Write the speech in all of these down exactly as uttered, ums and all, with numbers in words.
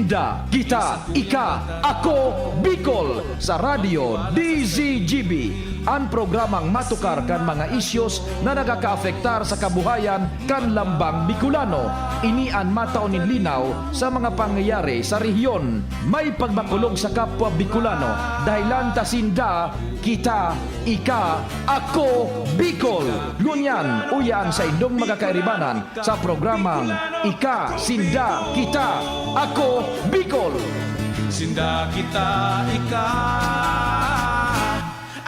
Da, kita, ika, ako, Bicol, sa Radyo D Z G B. An programang matukar kan mga isyos na nakakaapektar sa kabuhayan kan lambang Bicolano. Ini an matao nin linaw sa mga pangyayari sa rehiyon. May pagbakulog sa kapwa Bicolano, dahelan ta sinda, kita, ika, ako, Bicol. Ngunyan, uya an saindong mga kairibanan sa programang Ika, Sinda, Kita, Ako, Bicol. Sinda, kita, ika,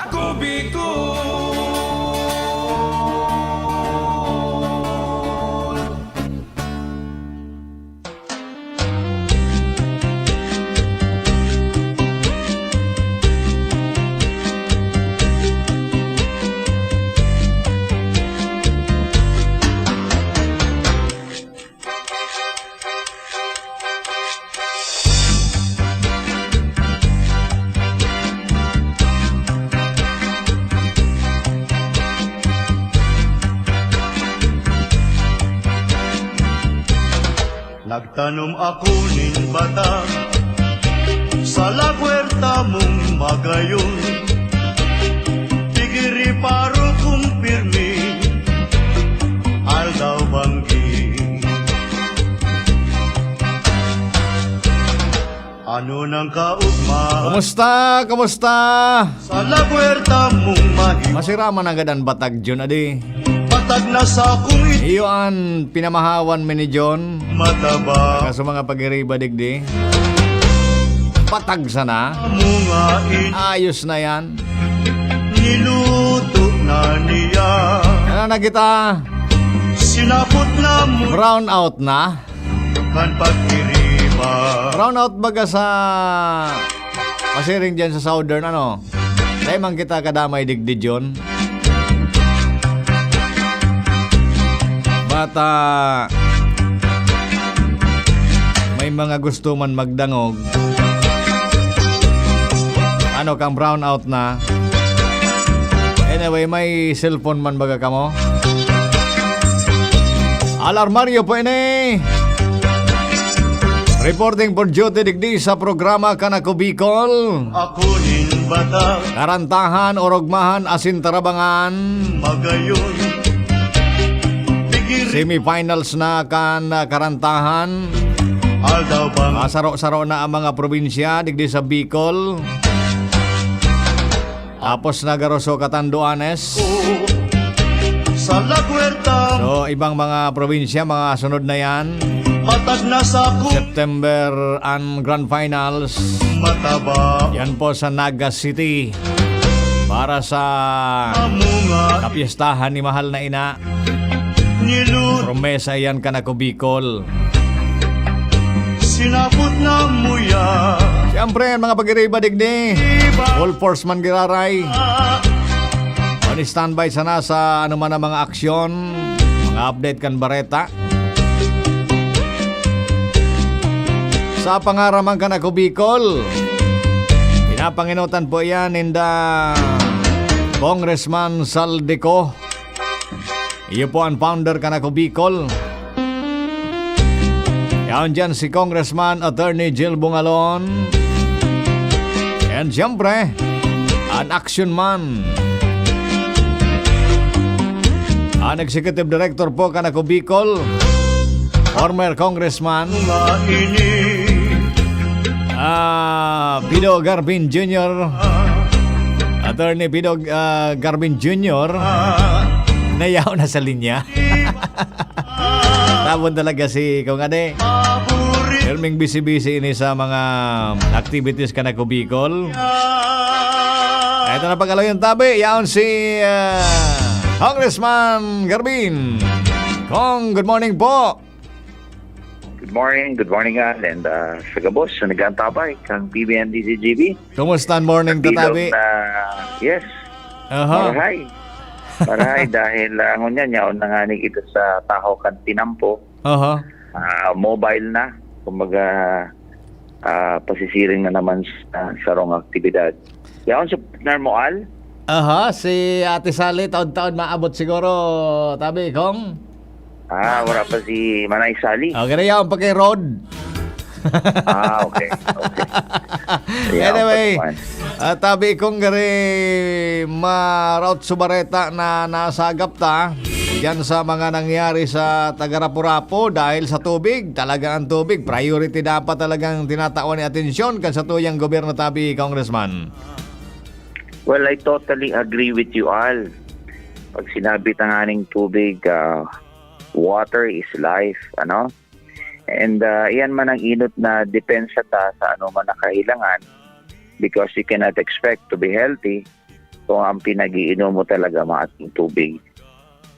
ako, Bicol. Nagtanom ako nin batag sa lagwerta mong magayon. Tigiri paro kong pirmi, aldaw banggi. Ano nang kaugma? Kumusta? Kumusta? Sa lagwerta mong mahi- Masiraman agad an batag, Jun, adi. Patag na sa akong it- Iyo an pinamahawan mi ni John. Mataba. Kaso mga pag-iriba digdi. Patag sana. Munga in- Ayos na yan. Niluto na niya. Ano na kita? Sinapot na mo. Brown out na. Kan pag-iriba. Brown out baga sa pasiring dyan sa Southern, ano? Dai man kita kadamay digdi, John. But, ah, may mga gusto man magdangog. Ano kang brown out na? Anyway, may cellphone man baga kamo? Alarmario po ini. Reporting for duty digdi sa programa Kanako Bicol. Ako nin bata. Karantahan, Orogmahan, asin Tarabangan. Magayon. Bigir- Semifinals na kan, ah, Karantahan. Aldaw bang- Ah, saro-saro na ang mga probinsya digdi sa Bicol. Tapos na Garoso, Catanduanes. Sa lagwerta. So, ibang mga probinsya, mga sunod na yan. Patag na sa ku- September ang grand finals. Mataba. Yan po sa Naga City. Para sa Amunga. Kapiestahan ni Mahal na Ina. Nilu- Promesa yan kan Ako Bicol. Sinabot na muya. Siyempre, ang mga pag-iriba digdi. Full force man giraray. On standby sana sa anuman ang mga aksyon, mga update kan bareta. Sa pangaraman kan Ako Bicol, pinapangenotan po yan ninda Congressman Zaldy Co. Iyo po ang founder kan Ako Bicol. Yaon dyan si Congressman Attorney Jill Bungalon. And siyempre, an action man, an executive director po kan Ako Bicol, former Congressman, ah, Pido Garbin Junior. Attorney Pido, ah, Garbin Junior. Nayaw na sa linya. Tabon talaga si Kong Ade. Pirming busy-busy ini sa mga activities kan Ako Bicol. Ito na pag-aloy yung tabi. Yaon si, ah, Congressman Garbin. Kong, good morning po. Good morning, good morning, Al, and, ah, sa gabos, sa nag-aantabay, kang P B N D Z G B. Kumusta ang morning, Bilog Tatabi? Na, yes. Aha. Marahay. Marahay dahil, ah, ngunyan, yaon na nga ni kita sa tahaw kan tinampo. Aha. Ah, mobile na. Kumbaga, ah, pasisiring na naman sa sarong aktibidad. Yaon sa partner mo, Al? Aha, si Ate Sally, taon-taon maabot siguro, tabi, Kong? Ah, wala pa si Manay Sally. Oh, ganayaon pa kay Rod. Ah, okay. Okay. Anyway, uh, tabi kong gari maraot subareta na nasagap ta diyan sa mga nangyari sa Tagarapurapo dahil sa tubig. Talaga ang tubig, priority dapat talagang tinatawan ni atensyon kan sa tuyang gobyerno tabi, Congressman. Well, I totally agree with you all. Pag sinabi tanganing tubig, uh, water is life, ano? And uh, iyan man ang inot na depensa ta sa ano man na kahilangan, because you cannot expect to be healthy kung ang pinag-iinom mo talaga maating tubig.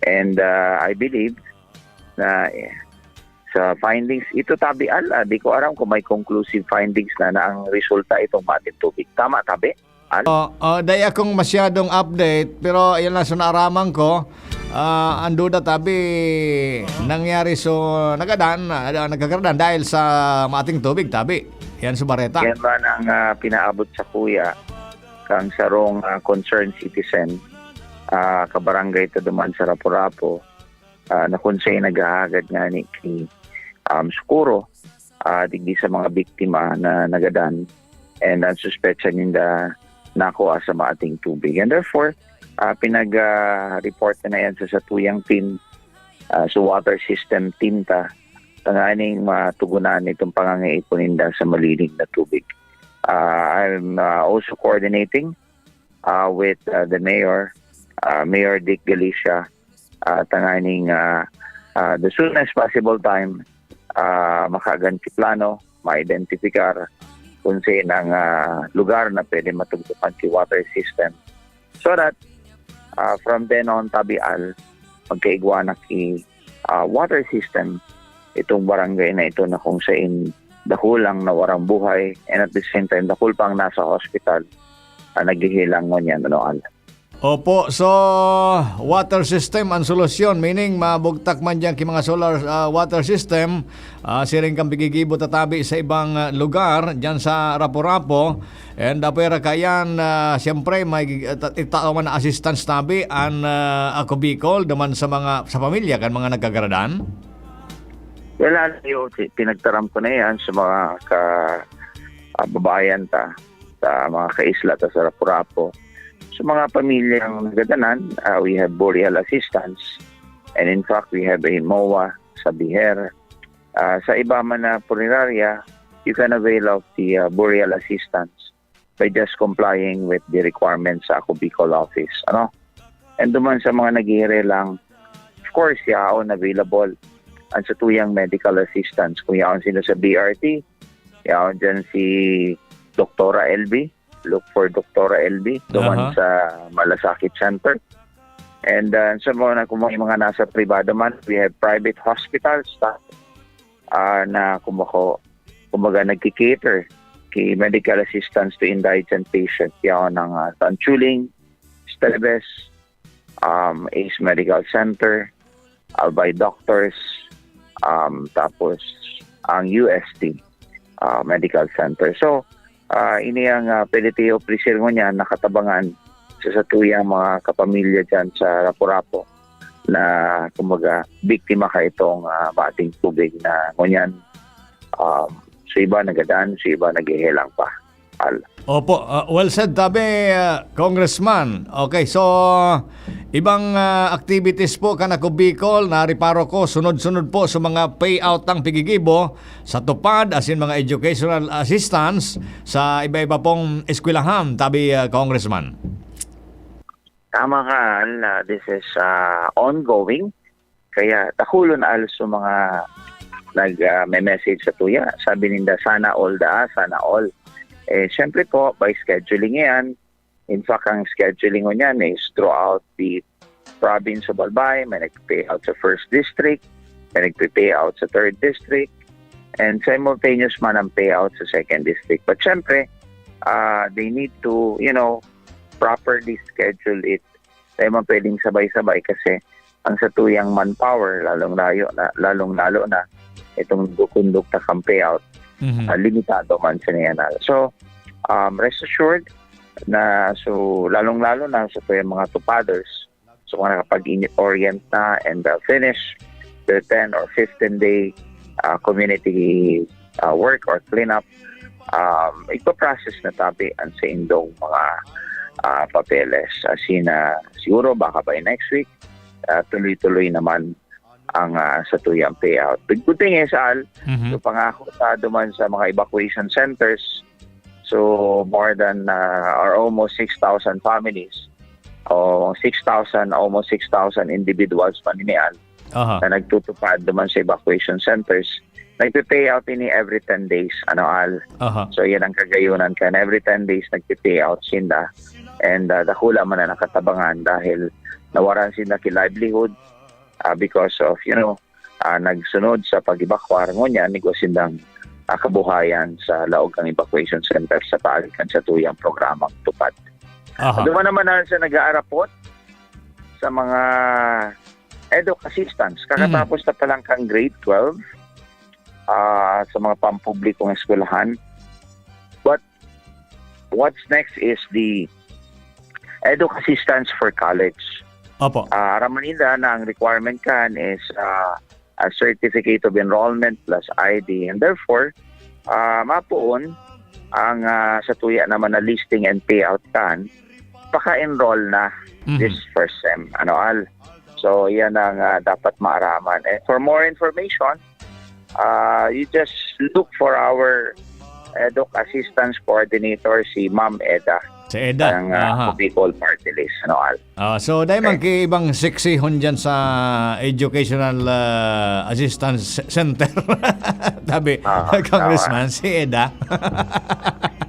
And uh, I believe na eh, sa findings, ito tabi ala, di ko aram kung may conclusive findings na na ang resulta itong maating tubig. Tama tabi? Al? Oh, oh, dai akong masyadong update, pero yan lang sa naaraman ko. Ah, ang duda tabi nangyari so nagadan, ah, nagkagaradan dahil sa maating tubig tabi. Yan sa bareta. Yan man ang ah, pinaabot sa kuya kang sarong ah, concerned citizen, ah, kabarangay ta duman sa Rapu-Rapu, ah, na kung siya'y naghahagad nga ni ki um, Sukuro, ah, digdi sa mga biktima na nagadan, and ang suspecha ninda nakuha sa maating tubig. And therefore, ah, pinag-report na yan sa satuyang team, ah, sa water system team ta, tanganing matugunan itong pangangaipo ninda sa malinig na tubig. Uh, I'm uh, also coordinating uh, with uh, the mayor, uh, Mayor Dick Galicia, uh, tanganing uh, uh, the soonest possible time, uh, makaganti plano, ma-identify kung saan ang uh, lugar na pwede matugtukan si water system. So that uh, from then on, tabi-al, magkaigwa na ki uh, water system itong barangay na ito na kung saan dakul ang nawarang buhay and at the same time dakul pang nasa hospital na naghihilang ngunyan, ano, Alan. Opo, so water system ang solusyon, meaning mabugtak man diyan ki mga solar uh, water system, uh, siring kang pigigibo tatabi sa ibang uh, lugar diyan sa Rapu-Rapu. And uh, pwera kayan, uh, siyempre may uh, itatawan na assistance tabi an uh, Ako Bicol duman sa mga sa pamilya kan mga nagkagaradan. Wala na yun. Pinagtaram ko na yan sa mga ka, uh, babayan ta, sa mga kaisla ta sa Rapu-Rapu. Sa mga pamilyang nagadanan, uh, we have burial assistance. And in fact, we have a MOA sa Biher. Uh, sa iba man na punerarya, you can avail of the uh, burial assistance by just complying with the requirements sa Ako Bicol Office. Ano? And duman sa mga naghihirelang, of course, yaon available ang sa tuyang medical assistance. Kung yaon sila sa B R T, yaon dyan si Doktora L B. Look for Doktora L B, duman uh-huh. sa Malasakit Center. And uh, sa mga, kung may mga nasa privado man, we have private hospitals ta, uh, na kumako, kumbaga nagki-cater ki medical assistance to indigent patients. Yaon ang uh, Tanchuling, Stelbes, um, Ace Medical Center, Albay Doctors, um, tapos ang U S T uh, Medical Center. So, uh, ini ang uh, pwede tayo officer ngunyan nakatabangan sa satuyang mga kapamilya dyan sa Rapu-Rapu na kumbaga biktima ka itong uh, maating tubig na ngunyan um, sa iba nagadan, sa iba naghihelang pa. Al. Opo, uh, well said tabi, uh, Congressman. Okay, so ibang uh, activities po kan Ako Bicol, nariparo ko, sunod-sunod po sa mga payout ang pigigibo sa TUPAD, asin mga educational assistance sa iba-iba pong eskwelahan, tabi, uh, Congressman. Tama ka, Al. Uh, this is uh, ongoing. Kaya takulon also mga nag uh, may message sa tuya. Sabi ninda, sana all da, sana all. Eh, siyempre po, by scheduling yan. In fact, ang scheduling ko niyan is throughout the province of Albay. May nagpe-pay out sa first district, may nagpe-pay out sa third district, and simultaneous man ang payout sa second district. But syempre, uh, they need to, you know, properly schedule it. Tayo man pwedeng sabay-sabay kasi ang satuyang manpower, lalong layo na, lalong lalo na itong kondukta kan payout, mm-hmm. uh, limitado man sa niyan. So, um, rest assured na so lalong-lalo na sa tuyang mga tupaders, so mga nakapag-orient na and uh, finish their ten or fifteen day uh, community ah, work or cleanup, um, ipaprocess na tabi ang saindong mga, ah, papeles. As in, ah, siguro baka by next week, ah, tuloy-tuloy naman ang, ah, satuyang payout. The good thing is, Al, Mhm. so pangako ta duman sa mga evacuation centers, so more than, ah, or almost six thousand families, o six thousand, almost six thousand individuals man ini, Al, Aha. na nagtutupad duman sa evacuation centers, nagpe-payout ini every ten days, ano, Al. Aha. So, yan ang kagayunan kan. Every ten days, nagpe-payout sinda. And, ah, dakula man na nakatabangan dahil nawaran sinda ki livelihood, ah, because of, you know, ah, nagsunod sa pag-evacuar. Ngunyan, igwa sindang, ah, kabuhayan sa laog kan evacuation center sa paagi kan satuyang programang TUPAD. Aha. Duman naman na sa nag-aarapot sa mga EDUK assistance. Mhm. Kakatapos na pa lang kang grade twelve, ah, sa mga pampublikong eskwelahan. But what's next is the EDUK assistance for college. Opo. Ah, aram man ninda na ang requirement kan is, ah, a certificate of enrollment plus I D. And therefore, ah, mapoon ang, ah, satuya naman na listing and payout kan, paka-enroll na Mhm. this first sem. Ano, Al? So, yan ang, ah, dapat maaraman. And for more information, ah, you just look for our EDUK Assistance Coordinator, si Ma'am Eda, Si Eda. ng, ah, Aha. Ako Bicol Party List. Ano, Al? Ah, so, dai man Okay. ki ibang seksihon dyan sa Educational, ah, Assistance Center. Tabi, Ah, Congressman, si Eda.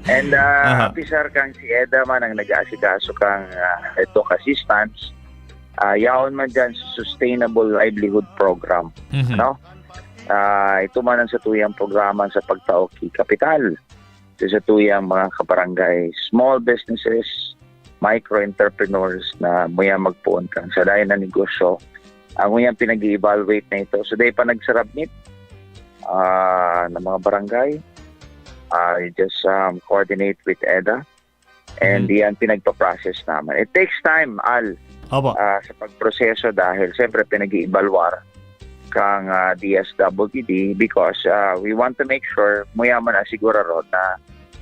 And, ah, Aha. Officer kang si Eda man ang nag-aasikaso kang, ah, EDUK Assistance. Ah, yaon man dyan sa Sustainable Livelihood Program. Mhm. No? Ah, ito man ang satuyang programa sa pagtao ki kapital. Sa satuyang mga kabarangay, small businesses, micro entrepreneurs na muya magpoon kan sadayan na negosyo, ang uyang pinag-i-evaluate na ito. So, dai pa nagsarabmit, ah, ng mga barangay. Ah, you just, um, coordinate with EDA. And Mhm. yan, pinagpa-process naman. It takes time, Al, Opo. ah, sa pagproseso dahil siyempre pinag-iibalwar kang, ah, D S W D because, ah, we want to make sure muyaman asigurado na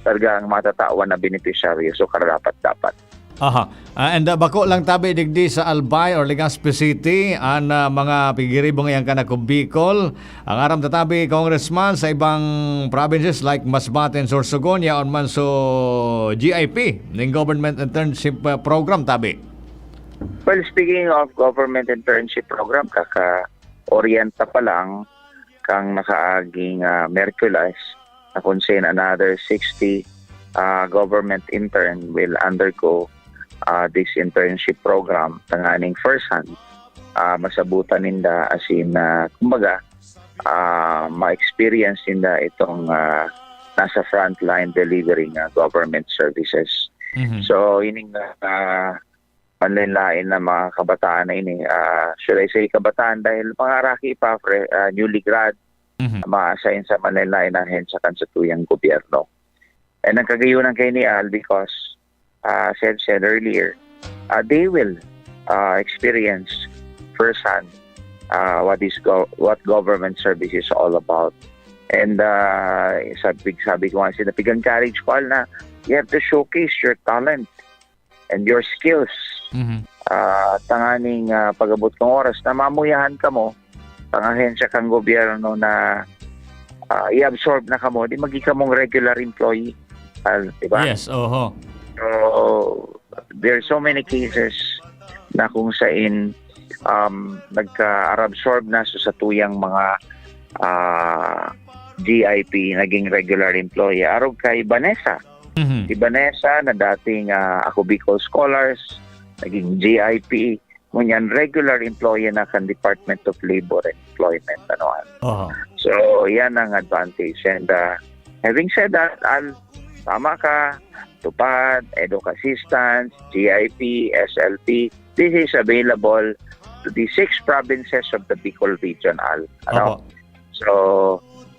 talagang matatawan na benepisyaryo, so karapat-dapat. Aha. Ah, and, ah, bako lang tabi digdi sa Albay or Legazpi City, an, ah, mga pigiribo ngayang kan Ako Bicol. Ang aram tatabi, Congressman, sa ibang provinces like Masbate and Sorsogon, yaon man so G I P, ning government internship, ah, program tabi. Well, speaking of government internship program, kaka-orienta pa lang kang nakaaging, ah, Miyerkules, na kung saan another sixty, ah, government intern will undergo, ah, this internship program, tanganing first hand, ah, masabutan ninda, as in, ah, kumbaga, ah, ma-experience ninda itong, ah, nasa frontline delivering, ah, government services. Mhm. So, ining, ah, manlain-lain na mga kabataan na ini, ah, should I say kabataan, dahil mga raki pa, fre-, ah, newly grad, Mhm. ma-assign sa manlain-lain na ahensya kan satuyang gobyerno. And ang kagayunan kaini, Al, because, ah, as I've said earlier, ah, they will, ah, experience firsthand, ah, what is go-, what government service is all about. And, ah, sabi, sabi ko nga, sinabi, pig-encourage ko, Al, na you have to showcase your talent and your skills. Mhm. Ah, tanganing, ah, pag-abot kang oras na mamuyahan kamo, pang-ahensya kang gobyerno na, ah, i-absorb na kamo, di magi kamong regular employee, Al, di ba? Yes, oho. So, there are so many cases na kung sain, um, nagka-absorb na sa satuyang mga, ah, G I P, naging regular employee. Arog kay Vanessa. Mhm. Si Vanessa na dating, ah, Ako Bicol Scholars, naging G I P, ngunyan regular employee na kan Department of Labor and Employment, ano, ano. Oho. So, yan ang advantage. And, ah, having said that, Al, tama ka, TUPAD, EDUK Assistance, G I P, S L P, this is available to the six provinces of the Bicol region, Al. Ano? Opo. So,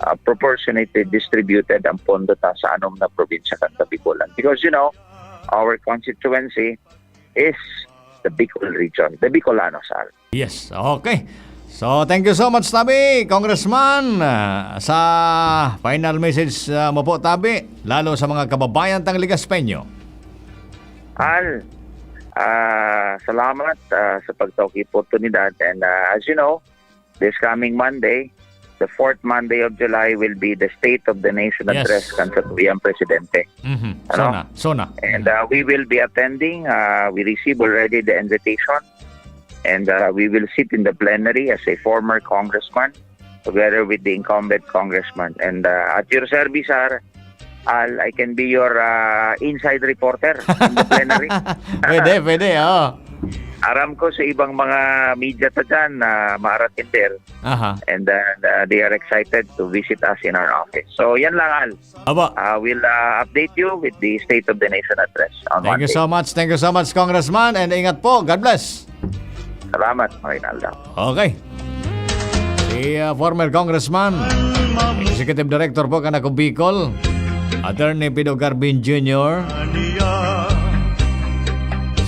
ah, proportionately distributed ang pondo ta sa anom na probinsya kan Bicolan. Because, you know, our constituency is the Bicol region, the Bicolanos, Al. Yes, okay. So, thank you so much, tabi, Congressman, ah, sa final message, ah, mo po, tabi, lalo sa mga kababayan tang Legaspeño. Al, ah, salamat, ah, sa pagtao ki oportunidad. And, ah, as you know, this coming Monday, the fourth Monday of July, will be the State of the Nation Yes. Address kan satuyang presidente. Mhm. Ano? Sona, sona. And, uh, we will be attending. Uh, we receive already the invitation. And, uh, we will sit in the plenary as a former congressman together with the incumbent congressman. And, uh, at your service, sir, Al, I can be your, uh, inside reporter in the plenary. Pwede, pwede, oo. Aram ko sa ibang mga media ta dyan na maaratender. Aha. And, uh, uh, they are excited to visit us in our office. So, yan lang, Al. Aba, Uh, we'll, uh, update you with the State of the Nation Address on thank you Monday. So much, thank you so much, Congressman, and ingat po. God bless. Salamat, Reynaldo. Okay. Si, ah, former Congressman, Executive Director po kan Ako Bicol, Attorney Pido Garbin Junior,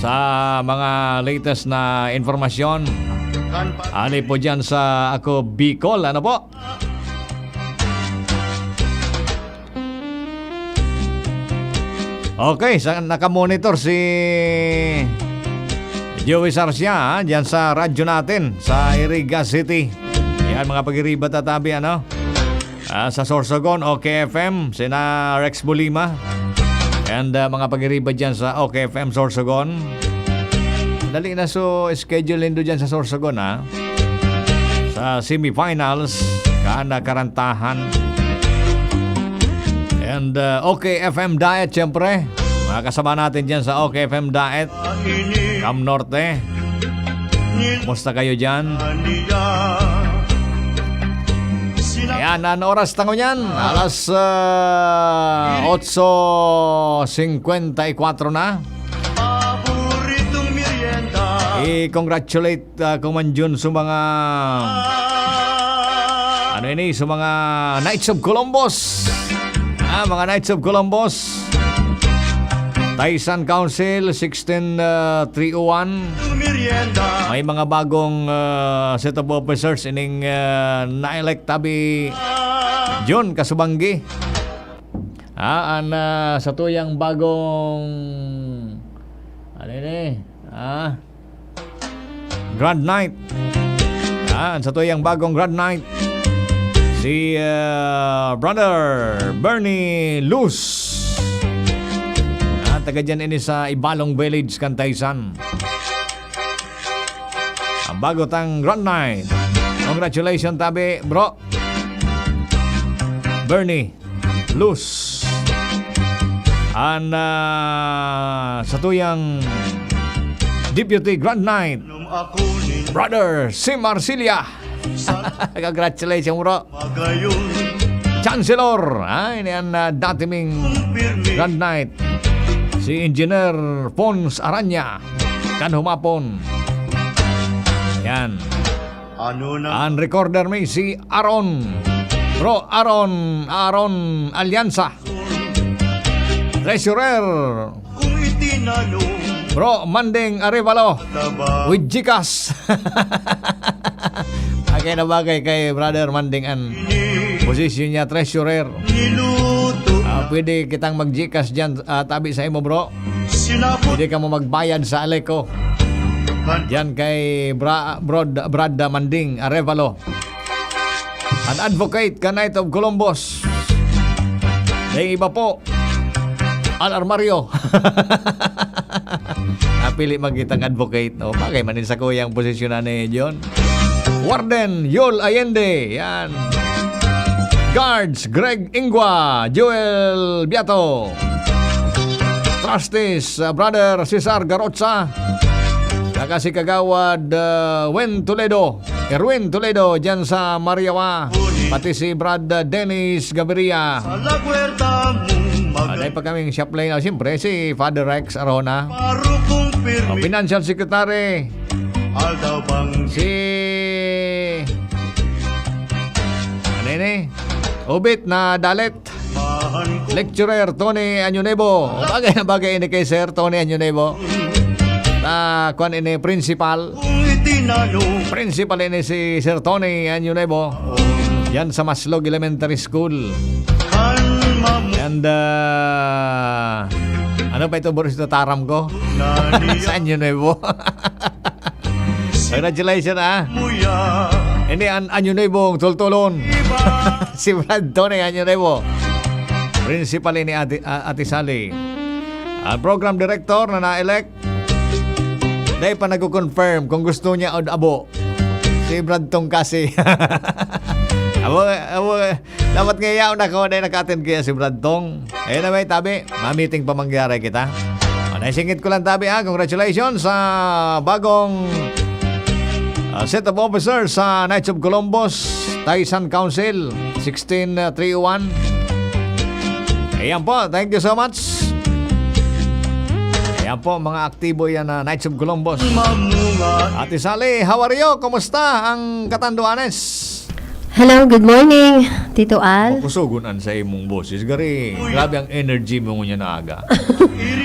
sa mga latest na informasyon. Ali po dyan sa Ako Bicol. Ano po? Okay, sa, nakamonitor si Joey Sarcia, ha, dyan sa radyo natin, sa Iriga City. Yan, mga pag-iriba tatabi, ano? Ah, sa Sorsogon, OK F M, sina Rex Bulima. And, ah, mga pag-iriba dyan sa OK F M Sorsogon. Dali na so schedule nindo dyan sa Sorsogon, ha? Sa semifinals, kan Karantahan. And, uh, OK F M Diet, siyempre. Mga kasama natin dyan sa OK F M Diet. Cam Norte. Kumusta kayo dyan? Ayan, ano oras tango niyan? Alas, uh, otso singkwenta y kwatro na. I-congratulate, ah, Kuman Jun, sa mga, ano ini, sa mga Knights of Columbus. Ah, mga Knights of Columbus. Taysan Council, sixteen three oh one. May mga bagong, ah, set of officers ining, ah, na-elect tabi Jun Kasubanggi. Ah, an, ah, satuyang bagong, ano ini? Ah, Grand Knight. Ah, an satuyang bagong Grand Knight. Si, ah, Brother Bernie Luz. Ah, taga dyan ini sa Ibalong Village, kan Taysan. Ang bago tang Grand Knight. Congratulations, tabi, bro. Bernie Luz. An, ah, satuyang Deputy Grand Knight, Brother Sim Arcilia. Congratulations, bro. Chancellor, ah, ini an, ah, dati ming Grand Knight, si Engineer Pons Aranya, kan humapon. Yan. An recorder mi si Aaron. Bro Aaron, Aaron Alianza. Treasurer. Bro Manding Arevalo. With Gcash. Bagay na bagay kay Brother Manding an posisyon niya, treasurer. Ah, pwede kitang mag-Gcash dyan, ah, tabi sa imo, bro. Pwede ka mo magbayad sa Aleco. Yan kay Bra-, Brod-, Brad Manding Arevalo. An advocate ka Knight of Columbus. Dahil iba po, Al Armario. Napili magitang advocate. O, bagay man sa kuyang posisyon na ni John. Warden, Yul Allende. Yan. Guards, Greg Ingwa, Joel Biato. Trustees, uh, Brother Cesar Garocha. Saka si Kagawad, uh, Wen Toledo, Erwin Toledo, dyan sa Mariawa. Pati si Brad, uh, Dennis Gaviria. Aday pa kaming shop line. Ah, siyempre, si Father Rex Arona. Oh, financial secretary. Si, ano yun eh? Obit na dalit. Lecturer Tony Añonevo. Bagay na bagay ini kay Sir Tony Añonevo. Na, kwan ini, principal. Principal ini si Sir Tony Año Nuevo. Yan sa Maslog Elementary School. And, ah, ano pa ito, Boris, ito taram ko? Sa Año Nuevo. Congratulations, ah. Hindi, an Año Nuevo, tultulon. Si Brad Tony Año Nuevo. Principal ini Ate, ah, Ate Sally. Ang program director na na-elect, dahil pa nagko-confirm kung gusto niya o abo. Si Brad Tong kasi. Abo, abo, dapat nga yaon ako, dahil naka-attend kaya si Brad Tong. Ayun na, may tabi. Ma-meeting pa mangyari kita. O, naisingit ko lang tabi, ha. Congratulations sa bagong, ah, set of officers sa Knights of Columbus, Taysan Council, sixteen three oh one. Ayan po, thank you so much. Ayan po, mga aktibo yan na Knights of Columbus. Ate Sally, how are you? Kumusta ang Catanduanes? Hello, good morning, Tito Al. Makusugon an sa imong boses. Gari, grabe ang energy mo ngunyan na aga.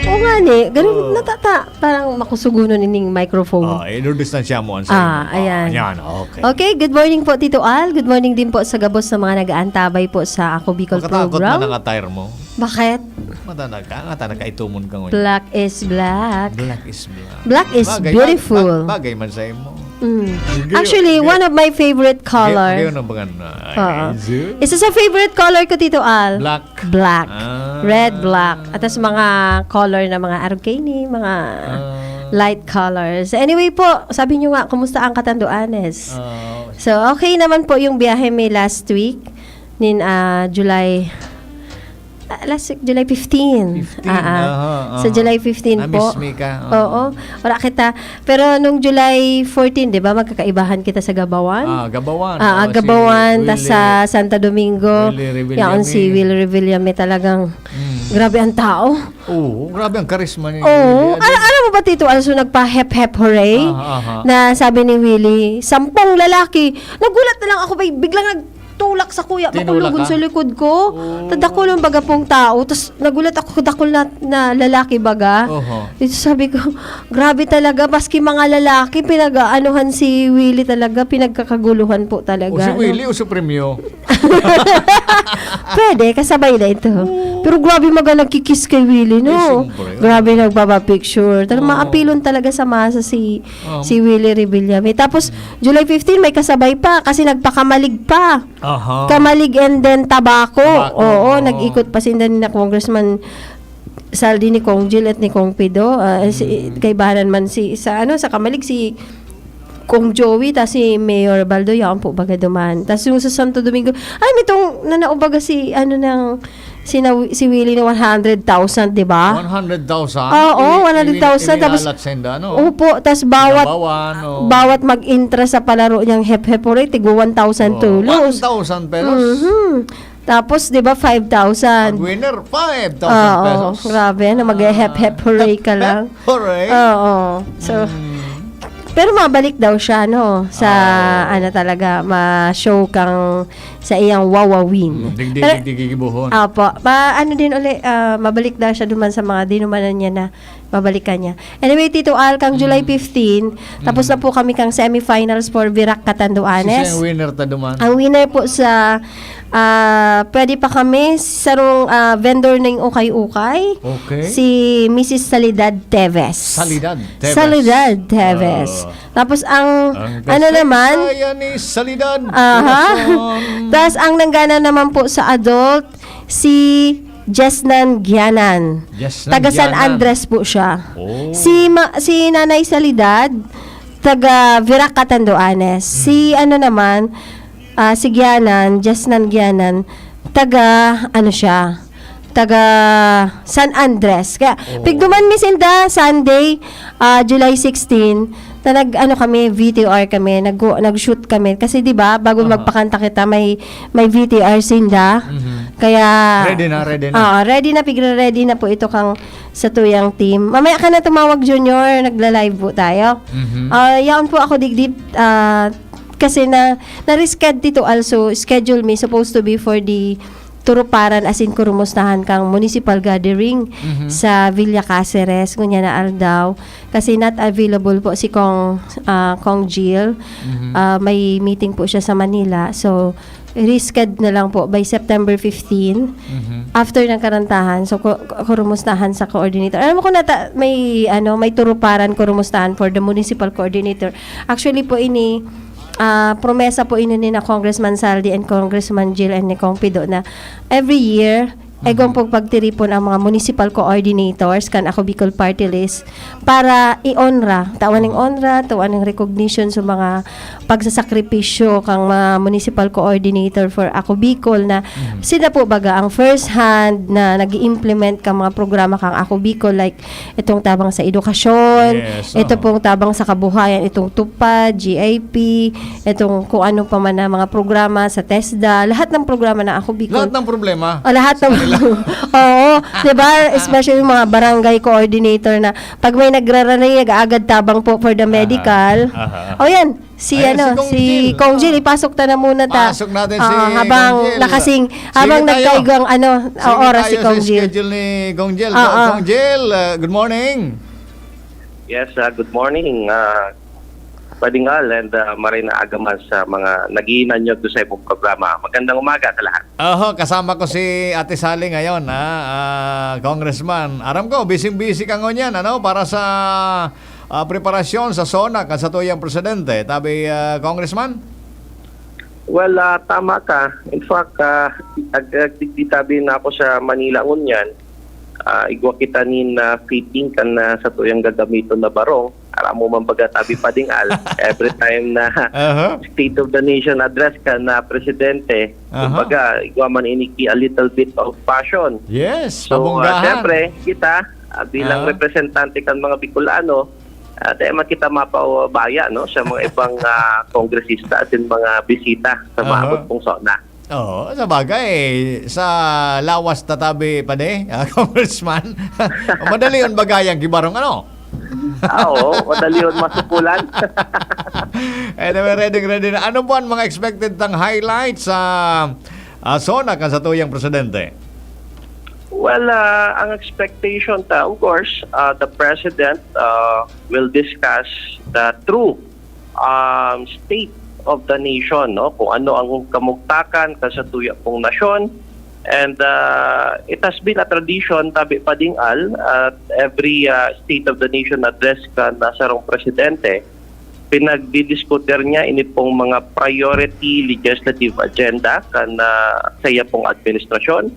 Oo nga ni, ganun, Oh. natata-, parang makusugunon ining microphone. Ah, eh, distansya mo an sa Ah, imo. Ah, ayan. Yan, okay. Okay, good morning po, Tito Al. Good morning din po sa gabos sa mga nag-aantabay po sa Ako Bicol Makatakot program. na nang attire mo. Bakit? Mata na ka, mata na ka, itumon ka ngunyan. Black is black. Black is black. Black is Bagay, beautiful. bag-, bagay man sa imo. Mm. Gayo, Actually, gayo. one of my favorite color. Gayo, gayo na ba nga na? Oo. Ay, zoo? Isa sa favorite color ko, Tito Al. Black. Black. Ah. Red, black. At tas mga color na mga arog kaini, mga Ah. light colors. Anyway po, sabi nyo nga, kumusta ang Catanduanes? Ah. So, okay naman po yung biyahe mi last week. Nin, ah, July, ah, last week, July fifteen. Fifteen, Ah, ah. aha, Sa aha. July fifteen Na-miss po. me ka, oo. Oo. Wala kita. Pero nung July fourteen, di ba, magkakaibahan kita sa Gabawan? Ah, Gabawan. Ah, ah, Oo, si Gabawan, tas Willie, sa Santo Domingo. Willie Revillame. Yaon si Willie Revillame talagang Mm. grabe ang tao. Oo, grabe ang karisma ni Oo. Willie. Ano, alam mo ba, Tito Also, nagpa-hep-hep hooray? Aha, aha. Na sabi ni Willie, sampung lalaki. Nagulat na lang ako, bay, biglang nagtulak sa kuya. Tinulak Makulog ka? sa likod ko. Oh. Tadakol ang baga pong tao. Tas nagulat ako, dakol na, na lalaki baga. Oho. Ito sabi ko, grabe talaga, maski mga lalaki, pinag-aanuhan si Willie talaga, pinagkakaguluhan po talaga, O si no? Willie o si Premyo? Pwede, kasabay na ito. Oo. Pero grabe maga nagkikis kay Willie, no? Eh, siyempre. Grabe nagpapapicture. Tal-, Oo. maapilon talaga sa masa si, Um. si Willie Revillame. Tapos, July fifteen, may kasabay pa kasi nagpakamalig pa. Aha. Kamalig and then tabako. Tabako, Oo, oo. nag-ikot pa sinda ni na Congressman Saldi, ni Cong Jil at ni Cong Pido. Ah, si, Mm. kaibahanan man si, sa ano, sa kamalig si Cong Joey, tas si Mayor Baldo, yaon po baga duman. Tas yung sa Santo Domingo, ay, nitong nanao baga si, ano, nang, si, na, si Willie na one hundred thousand, di ba? One hundred thousand? Oo, I-, one hundred thousand, ini-, tapos, inihalat sa inda, no? Opo, tas bawat, Gabawan, o. bawat mag-intra sa palaro niyang hep-hep hooray, tigwa one thousand Oh, tulos. one thousand pesos? Mhm. Tapos, di ba, five thousand? Pag winner, five thousand Oo, pesos. grabe, ano, mag-hep-hep hooray ka lang. Hooray. Oo. So, Mm. pero mabalik daw siya, no? Sa, Ah, oo. ano talaga, ma-show kang sa iyang wawa win. Mm, digdi, Pero, digdi, gigibuhon. Apo. Pa, ano din uli, ah, mabalik daw siya duman sa mga dinumanan niya na babalikan niya. Anyway, Tito Al, kang July Mm. fifteen, tapos Mm. na po kami kang semifinals for Virac Catanduanes. Sisay ang winner ta duman? Ang winner po sa, ah, pwede pa kami, sarong, ah, vendor ng ukay-ukay, Okay. si Missus Salidad Teves. Salidad Teves. Salidad Teves. Ah. Tapos ang, Ang ano naman? kasaysayan ni Salidad Aha. Corazon. Tas ang nanggana naman po sa adult, si Jesnan Gianan. Jesnan Taga San Gianan. Andres po siya. Oh. Si ma-, si Nanay Salidad, taga Virac, Catanduanes. Si Hmm. ano naman, ah, si Gianan, Jesnan Gianan, taga, ano siya, taga San Andres. Kaya, Oh. pigduman mi sinda, Sunday, ah, July sixteen, na nag-ano kami, V T R kami, nag-, nag-shoot kami. Kasi, di ba, bago Aha. magpakanta kita, may, may V T R sinda. Mhm. Kaya, Ready na, ready na. Oo, ready na, pigre-ready na po ito kang sa tuyang team. Mamaya ka na tumawag, Junior, nagla-live po tayo. Mhm. Ah, yaon po ako, digdi, ah, kasi na, na-reschedule dito also, schedule me supposed to be for the turuparan asin kurumustahan kang municipal gathering Mhm. sa Villa Caceres, ngunyan na aldaw. Kasi not available po si Kong, ah, Kong Jill. Mhm. Ah, may meeting po siya sa Manila. So, risked na lang po by September fifteen, Mhm. after ng karantahan. So, ku-, kurumustahan sa coordinator. Alam mo kung nata-, may, ano, may turuparan kurumustahan for the municipal coordinator. Actually po, ini, ah, promesa po ini ni na Congressman Saldi and Congressman Jill and ni Kong Pido na every year, Mhm. egong pong pagtiripon ang mga municipal coordinators kan Ako Bicol Party List para i-onra, tawan ning onra, tawan ning recognition sa mga pagsasakripisyo kang mga municipal coordinator for Ako Bicol na Mhm. sila po baga ang first hand na nag-i-implement kang mga programa kang Ako Bicol, like itong tabang sa edukasyon, Yes, ito oo. pong tabang sa kabuhayan, itong TUPAD, G I P, itong kung ano pa man na mga programa sa TESDA, lahat ng programa na Ako Bicol. Lahat ng problema. O, lahat ng Oo, 'di ba? Especially yung mga barangay coordinator na pag may nagrarani, nag-aagad tabang po for the Aha. medical. Aha. O, yan. Si Ayan, ano, si Kong si Jill. Kong Jill, ipasok ta na muna ta. Pasok natin Oo, si habang Kong Jill. nakasing-, Sige habang tayo. nagkaigang ano, Sige oras si tayo sa Kong Jill. schedule ni Kong Jill. Oo. Kong Jill, uh, good morning. Yes, uh, good morning, uh, Pading Al, and, uh, maray na aga man sa mga nag-iinanyog doon sa imong programa. Magandang umaga sa lahat. Oho, kasama ko si Ate Sally ngayon, ha, ah, Congressman. Aram ko, busy-busy ka ngunyan, ano, para sa, ah, preparasyon sa SONA kan satuyang presidente. Tabi, ah, Congressman? Well, ah, tama ka. In fact, ah, ag-, ag-, digdi tabi na ako sa Manila ngunyan. Ah, igwa kita nin, ah, fitting kan, ah, satuyang gagamiton na barong. Aram mo man baga, tabi Pading Al, every time na Aha. State of the Nation Address kan, ah, presidente, Aha. kumbaga, igwa man ini ki a little bit of fashion. Yes, So, ah, pabonggahan. syempre, kita, ah, bilang Ah. representante kan mga Bicolano, ah, dai man kita mapabaya, no, sa mga ibang, ah, kongresista asin mga bisita sa Aha. maabot pong SONA. Oo, sa bagay, sa lawas ta tabi, Padi, ah, Congressman, madali yun bagay ang kibarong, ano? Ah, oo, madali yun masukulan. Anyway, ready, ready na. Ano po ang mga expected tang highlights sa, ah, SONA kan satuyang presidente? Well, ah, ang expectation ta, of course, ah, the president, ah, will discuss the true, um, state of the nation, no? Kung ano ang kamugtakan kan satuya pong nasyon. And, ah, it has been a tradition, tabi Pading Al, at every, ah, State of the Nation address kan, ah, sarong presidente, pinagdidiskutir niya ini pong mga priority legislative agenda kan, ah, saiya pong administrasyon.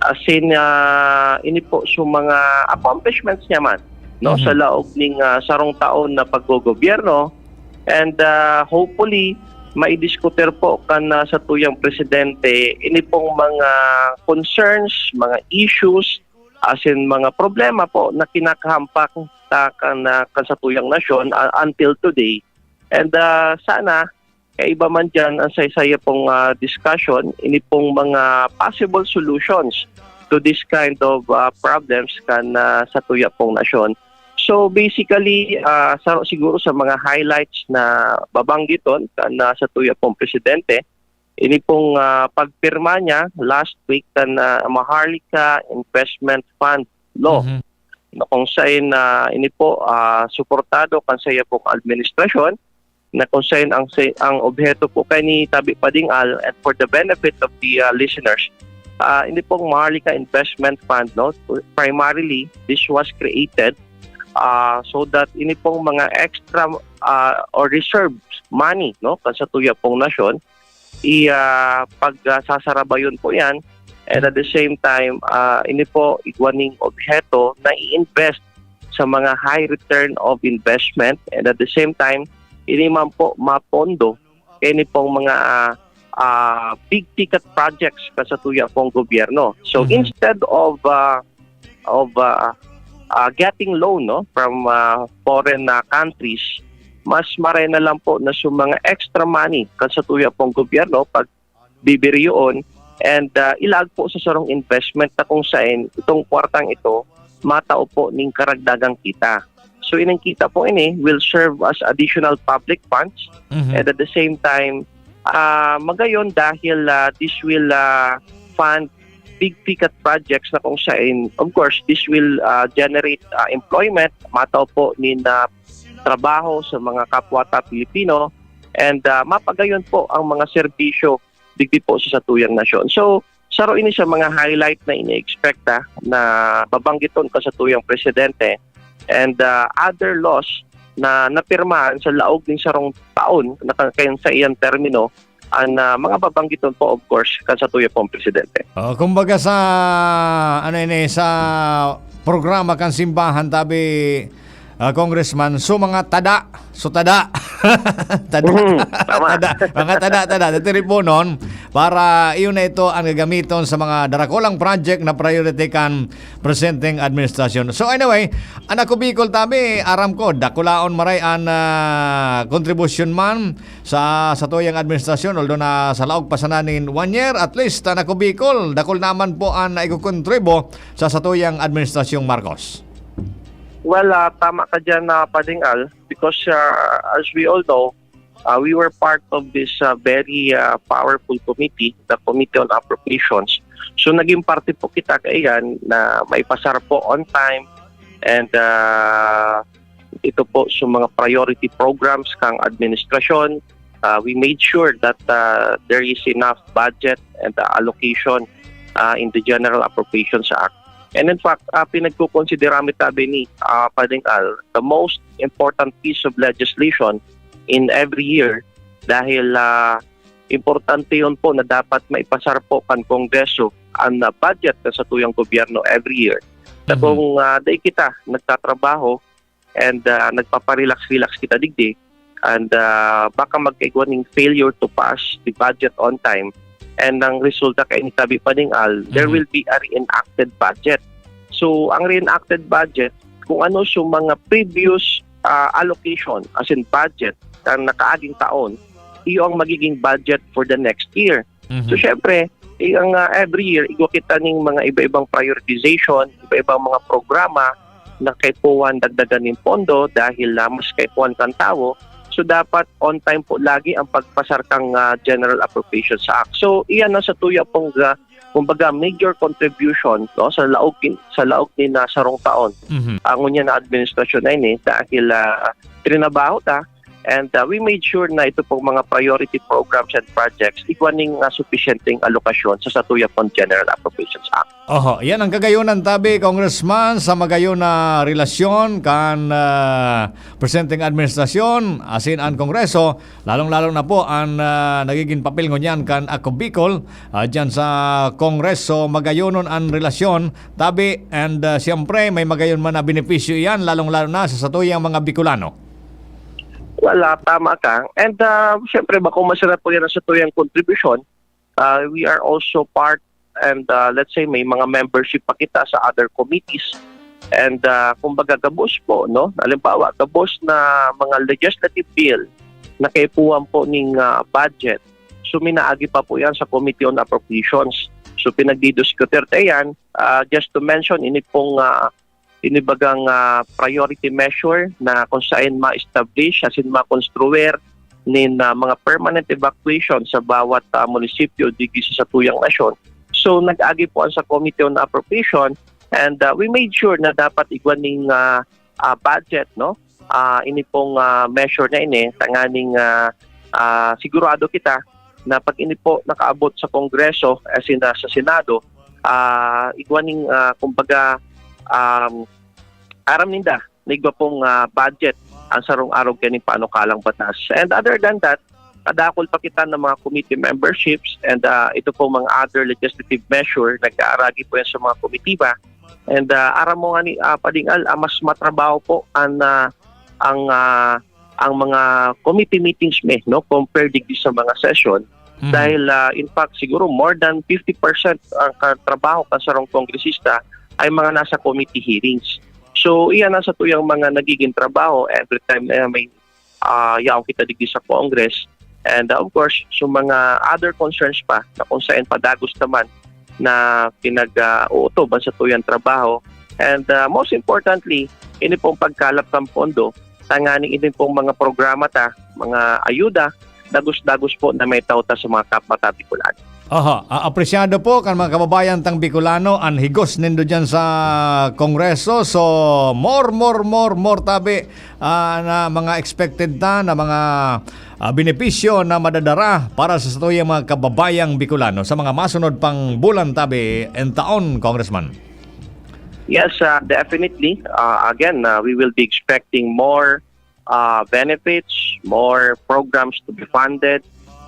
As in, ah, ini po sa mga accomplishments niya man, no, Mhm. sa laog ning, ah, sarong taon na paggogobyerno. And, ah, hopefully, maidiskutir po kan, ah, satuyang presidente ini pong mga concerns, mga issues, as in mga problema po na kinakahampak ta kan, ah, kan satuyang nasyon, ah, until today. And, ah, sana, kaiba man diyan ang saysaya pong, ah, discussion, ini pong mga possible solutions to this kind of, ah, problems kan, ah, satuya pong nasyon. So, basically, ah, saro siguro sa mga highlights na babanggiton kan, ah, satuya pong presidente, ini pong, ah, pagpirma niya last week kan, ah, Maharlika Investment Fund Law, Mhm. na kung saan, ah, ini po, ah, suportado kan saiya pong administrasyon, na kung saan ang sa-, ang obheto po kay ni tabi Pading Al, and for the benefit of the, ah, listeners, ah, ini pong Maharlika Investment Fund, no, primarily, this was created, ah, so that ini pong mga extra, ah, or reserves money, no, kan satuya pong nasyon, i, ah, pag, ah, sasarabayon po yan. And at the same time, ah, ini po, igwa ning obheto na i-invest sa mga high return of investment. And at the same time, ini man po mapondo kay ini pong mga, ah, ah, big ticket projects kan satuya pong gobyerno. So, Mhm. instead of, ah, of, ah, ah, getting loan, no, from, ah, foreign, ah, countries, mas maray na lang po na sa mga extra money kan satuya pong gobyerno, pag bibiriyoon, and, ah, ilaag po sa sarong investment na kung saan itong kwartang ito matao po ning karagdagang kita. So, ining kita po ini will serve as additional public funds, Mhm. and at the same time, ah, magayon dahil, ah, this will, ah, fund big ticket projects na kung saan, of course, this will, ah, generate, ah, employment, matao po nin, ah, trabaho sa mga kapwa ta Pilipino, and, ah, mapagayon po ang mga serbisyo digdi po sa satuyang nasyon. So, saro ini sa mga highlight na ini-expect, ah, na babanggiton kan satuyang presidente, and, ah, other laws na napirmahan sa laog nin sarong taon na kan, kan saiyang termino, an, ah, mga babanggiton po, of course, kan satuya pong presidente. Oh, kumbaga sa, ano ini, sa programa kan simbahan, tabi, ah, Congressman, so mga tada, so tada. Tada. Mhm, tama. Tada, mga tada, tada, sa teleponon, para iyon na ito ang gagamiton sa mga darakulang project na priority kan presenteng administrasyon. So anyway, an Ako Bicol, tabi, aram ko, dakulaon maray an, ah, kontribusyon man sa satuyang administrasyon, although na sa laog pa sana nin one year, at least, ah, an Ako Bicol, dakul naman po an naikokontribo sa satuyang administrasyong Marcos. Well, ah, tama ka diyan, ah, Pading Al, because, ah, as we all know, ah, we were part of this, ah, very, ah, powerful committee, the Committee on Appropriations. So, naging parte po kita kaiyan na maipasar po on time, and, ah, ito po sa mga priority programs kang administrasyon. Ah, we made sure that, ah, there is enough budget and, ah, allocation, ah, in the General Appropriations Act. And in fact, ah, pinagkukonsidera mi tabi ni, ah, Pading Al, the most important piece of legislation in every year dahil, ah, importante yun po na dapat maipasar po kan Kongreso an, ah, budget na satuyang gobyerno every year. Sa Mhm. kung, ah, dai kita nagtatrabaho and, ah, nagpaparelax-relax kita digdi, and, ah, baka magkaigwa ning failure to pass the budget on time, and ang resulta kaini tabi, Pading Al, there Mhm. will be a reenacted budget. So, ang reenacted budget, kung ano sa mga previous, ah, allocation, as in budget, kan nakaaging taon, iyo ang magiging budget for the next year. Mhm. So, syempre, eh, ang, ah, every year, igwa kita ning mga iba-ibang prioritization, iba-ibang mga programa na kaipuhan dagdagan nin pondo dahil, ah, mas kaipuhan kan tawo. So, dapat on time po lagi ang pagpasar kang, ah, General Appropriations Act. So, iyan ang satuya pong, ah, kumbaga, major contribution, no, sa laog kin-, sa laog ni na sarong taon. Mhm. Ang ngunyan na administrasyon na ini, dahil, ah, trinabaho ta, and, ah, we made sure na ito pong mga priority programs and projects, igwa ning, ah, supisyenteng alokasyon sa satuya pong General Appropriations Act. Oho, yan ang kagayonan tabi, Congressman, sa magayon na relasyon kan, ah, presenteng administrasyon, asin an Kongreso, lalong-lalo na po an, ah, nagiging papel ngunyan kan Ako Bicol, ah, diyan sa Kongreso. Magayonon an relasyon, tabi, and, ah, siyempre, may magayon man na benepisyo iyan, lalong-lalo na sa satuyang mga Bicolano. Well, ah, tama ka. And, ah, siyempre, bako masarap po yan ang satuyang kontribusyon. Ah, we are also part, and, ah, let's say, may mga membership pa kita sa other committees. And, ah, kumbaga, gabos po, no? Halimbawa, gabos na mga legislative bill na kaipuhan po ning, ah, budget. So, minaagi pa po yan sa Committee on Appropriations. So, pinagdidiskutir ta yan. Ah, just to mention, ini pong, ah, inibagang, ah, priority measure na kung saan ma-establish, asin makonstruir nin, ah, mga permanent evacuation sa bawat, ah, munisipyo digdi sa satuyang nasyon. So, nag-agi po ang sa Committee on Appropriation, and, ah, we made sure na dapat igwa ning, ah, ah, budget, no? Ah, ini pong, ah, measure na ini, tanganing, ah, ah, sigurado kita na pag ini po nakaabot sa Kongreso, as in, ah, sa Senado, ah, igwa ning, ah, kumbaga, um, aram ninda na igwa pong, ah, budget ang sarong arog kaning panukalang batas. And other than that, kadakul pa kita ng mga committee memberships and, ah, ito pong mga other legislative measure, nag-aaragi po yan sa mga komitiba. And, ah, aram mo nga ni, ah, Pading Al, ah, mas matrabaho po ang, ah, ang, ah, ang mga committee meetings mi, no, compared digdi sa mga session. Mhm. Dahil, ah, in fact, siguro more than fifty percent ang katrabaho kan sarong kongresista ay mga nasa committee hearings. So, iyan ang satuyang mga nagiging trabaho every time na may, ah, yaon kita digdi sa Congress. And, ah, of course, so mga other concerns pa na kung saan padagos naman na pinag, ah, uutob ang satuyang trabaho. And, ah, most importantly, ini pong pagkalap kan pondo, tanganing ini pong mga programa ta, mga ayuda, dagos-dagos po na maitao ta sa mga kapwa ta Bicolano. Aha, a-, apresyado po kan mga kababayan tang Bicolano an higos nindo diyan sa Kongreso. So, more, more, more, more tabi, ah, na mga expected ta na mga, ah, benepisyo na madadara para sa satuyang mga kababayang Bicolano sa mga masunod pang bulan tabi and taon, Congressman. Yes, uh, definitely. Uh, again, uh, we will be expecting more uh, benefits, more programs to be funded,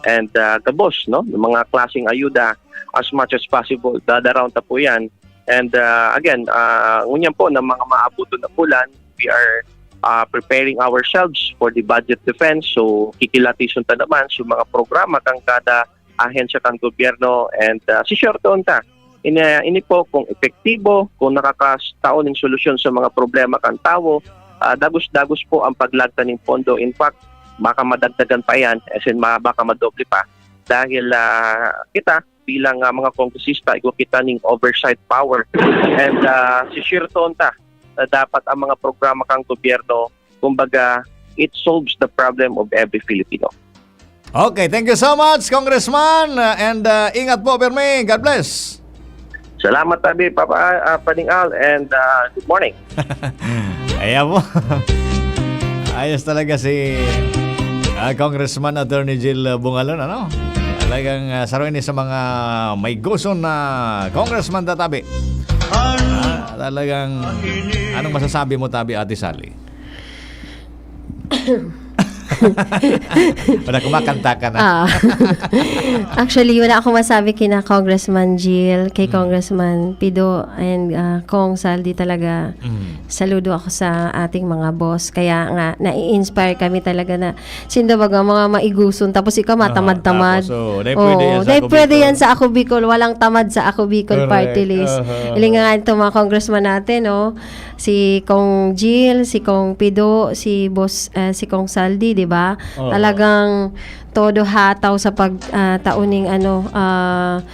and uh, gabos, no, ng mga klaseng ayuda as much as possible. Dadaraon ta po yan. And uh, again, uh, ngunyan po ng mga maabuto na bulan, we are uh, preparing ourselves for the budget defense. So, kikilatison ta naman sa mga programa kang kada ahensya kang gobyerno and uh, si sure ta. Ini, ini po kung epektibo, kung nakakatao ning solusyon sa mga problema kan tawo, ah, dagos-dagos po ang paglagda ning pondo. In fact, baka madagdagan pa yan, as in, ma-, baka madoble pa. Dahil ah, kita, bilang ah, mga kongresista, igwa kita ning oversight power. And ah, si sure ta na dapat ang mga programa kang gobyerno, kumbaga, it solves the problem of every Filipino. Okay, thank you so much, Congressman. Uh, and uh, ingat po, Berme. God bless. Salamat tabi, Papa, ah, Paning Al, and ah, good morning. Ayan po. Ayos talaga si ah, Congressman Attorney Jill Bungalon, ano? Talagang ah, saro ini sa mga may gusto na congressman tatabi. Ah, talagang, anong masasabi mo, tabi, Ate Sally? Wala, kumakanta ka na. Ah. Actually, wala akong masabi kina Congressman Jill, kay Mm. Congressman Pido, and ah, Cong Saldi talaga. Mm. Saludo ako sa ating mga boss. Kaya nga, nai-inspire kami talaga na sinda baga mga maiguson, tapos ikaw matamad-tamad. Ah, tapos, oh, dahil pwede Oo, yan sa dahil Ako pwede Bicol. Yan sa Ako Bicol. Walang tamad sa Ako Bicol Correct. Party List. Aha. Ilingan nga itong mga congressman natin, no? Si Cong Jill, si Cong Pido, si Boss, eh, si Cong Saldi, di ba? Oo. Talagang todo hataw sa pag, ah, taon ning ano, ah,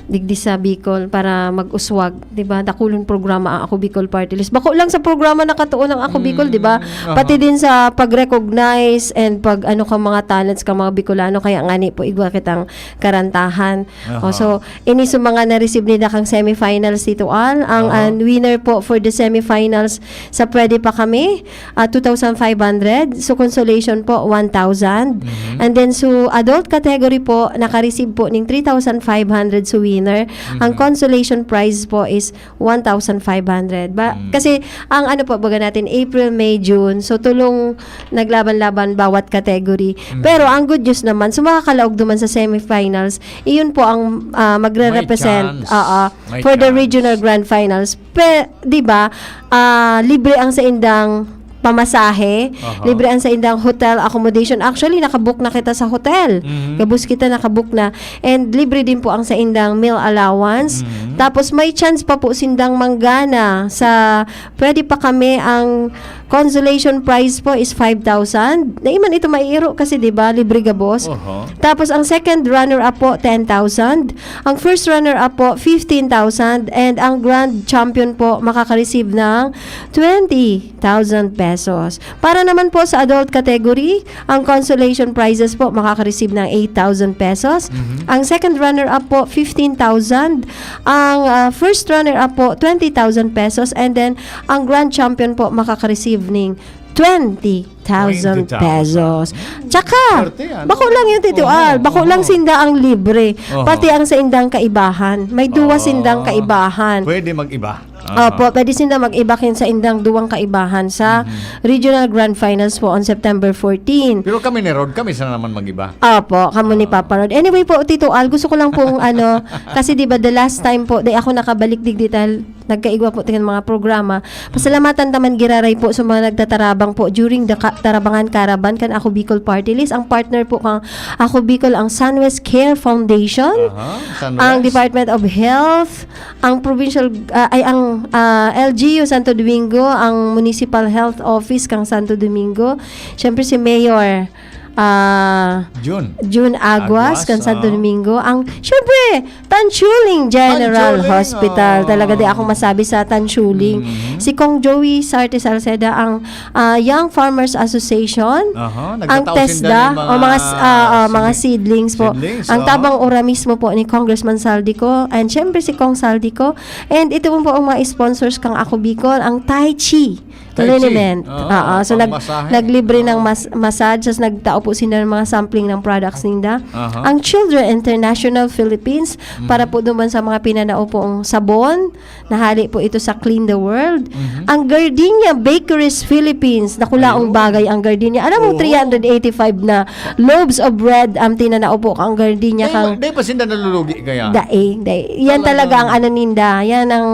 digdi sa Bicol para mag-uswag, di ba? Dakulon programa ang Ako Bicol Party List. Bako lang sa programa nakatuon ang Ako Bicol, di ba? Mm, aha. Pati din sa pag-recognize and pag ano ka mga talents ka mga Bicolano, kaya ngani po igwa kitang karantahan. Aha. Oh, so, ini sa mga na-receive ni dakang semifinals dito, Al. Ang, Aha. Ang winner po for the semifinals sa Pwede Pa Kami, ah, two thousand five hundred. So, consolation po, one thousand. Mhm. And then, so, adult category po, naka-receive po ning three thousand five hundred sa winner. Ang Mhm. consolation prize po is one thousand five hundred. Ba, Mm. kasi, ang ano po, baga natin, April, May, June. So, tulong naglaban-laban bawat category. Mm. Pero, ang good news naman, so, makakalaog naman sa semifinals, iyon po ang, ah, magre-represent, May chance. ah, ah, May for the chance. Regional Grand Finals. Pe-, di ba, ah, libre ang saindang pamasahe, Aha. libre ang saindang hotel accommodation. Actually, nakabook na kita sa hotel. Mhm. Gabos kita nakabook na. And libre din po ang saindang meal allowance. Mhm. Tapos may chance pa po sindang manggana sa Pwede Pa Kami. Ang consolation prize po is five thousand. Na iman ito maiiro kasi, di ba, libre gabos. Aha. Tapos ang second runner-up po, ten thousand. Ang first runner-up po, fifteen thousand. And ang grand champion po, makaka-receive ng twenty thousand pesos. Para naman po sa adult category, ang consolation prizes po makaka-receive ng eight thousand pesos. Mhm. Ang second runner-up po, fifteen thousand. Ang, ah, first runner-up po, twenty thousand pesos. And then, ang grand champion po makaka-receive ning twenty thousand pesos. Twenty thousand. Tsaka, Swerte, ano? Bako lang yun, Tito Oo, Al. Bako oo. lang sinda ang libre. Oo. Pati ang sa indang kaibahan. May duwa Oo. sindang kaibahan. Pwede mag-iba. Aha. Opo, pwede sinda mag-iba kin sa indang duwang kaibahan sa Mhm. Regional Grand Finals po on September fourteen. Pero kami ni Rod, kami sana naman mag-iba. Opo, kamo ni Ah. Papa Rod. Anyway po, Tito Al, gusto ko lang pong ano, kasi di ba the last time po, di ako nakabalik digdital, nagkaigwa po tingin mga programa. Pasalamatan taman giraray po sa mga nagtatarabang po during the ka-, Tarabangan Caravan kan Ako Bicol Party List. Ang partner po kang Ako Bicol, ang Sunwest Care Foundation. Aha, Sunwest. Ang Department of Health, ang provincial, ah, ay, ang, ah, L G U Santo Domingo, ang Municipal Health Office kang Santo Domingo, siyempre si Mayor, ah, June. June Aguas, Aguas, kan Santo oo. Domingo. Ang, syempre, Tan Chuling General Tan Chuling, Hospital. oo. Talaga di akong masabi sa Tan Chuling. Mhm. Si Kong Joey Sarte Salceda, ang ah, Young Farmers Association, Aha, ang nagtatao TESDA, sinda ng mga o mga, s- ah, ah, mga seed- seedlings po. seedlings, Ang oo. Tabang Ora mismo po ni Congressman Saldico, and syempre si Kong Saldico. And ito po, po ang mga sponsors kang Ako Bicol, ang Tai Chi Tai Chi. Liniment. Oo, Oo, so nag, pangmasahe. naglibre ng Oo. mas, massage, tas nagtao po sila ng mga sampling ng products ninda. Aha. Ang Children International Philippines, Mhm. para po naman sa mga pinanao pong sabon, nahali po ito sa Clean the World. Mhm. Ang Gardenia Bakeries Philippines, nakulaong Ayun. bagay ang Gardenia. Alam mo, Oo. three hundred eighty-five na loaves of bread ang tinanao po ang Gardenia Di, kang di pa sila nalulugi kaya? Daing, daing. Yan Talagang talaga ang ano ninda. Yan ang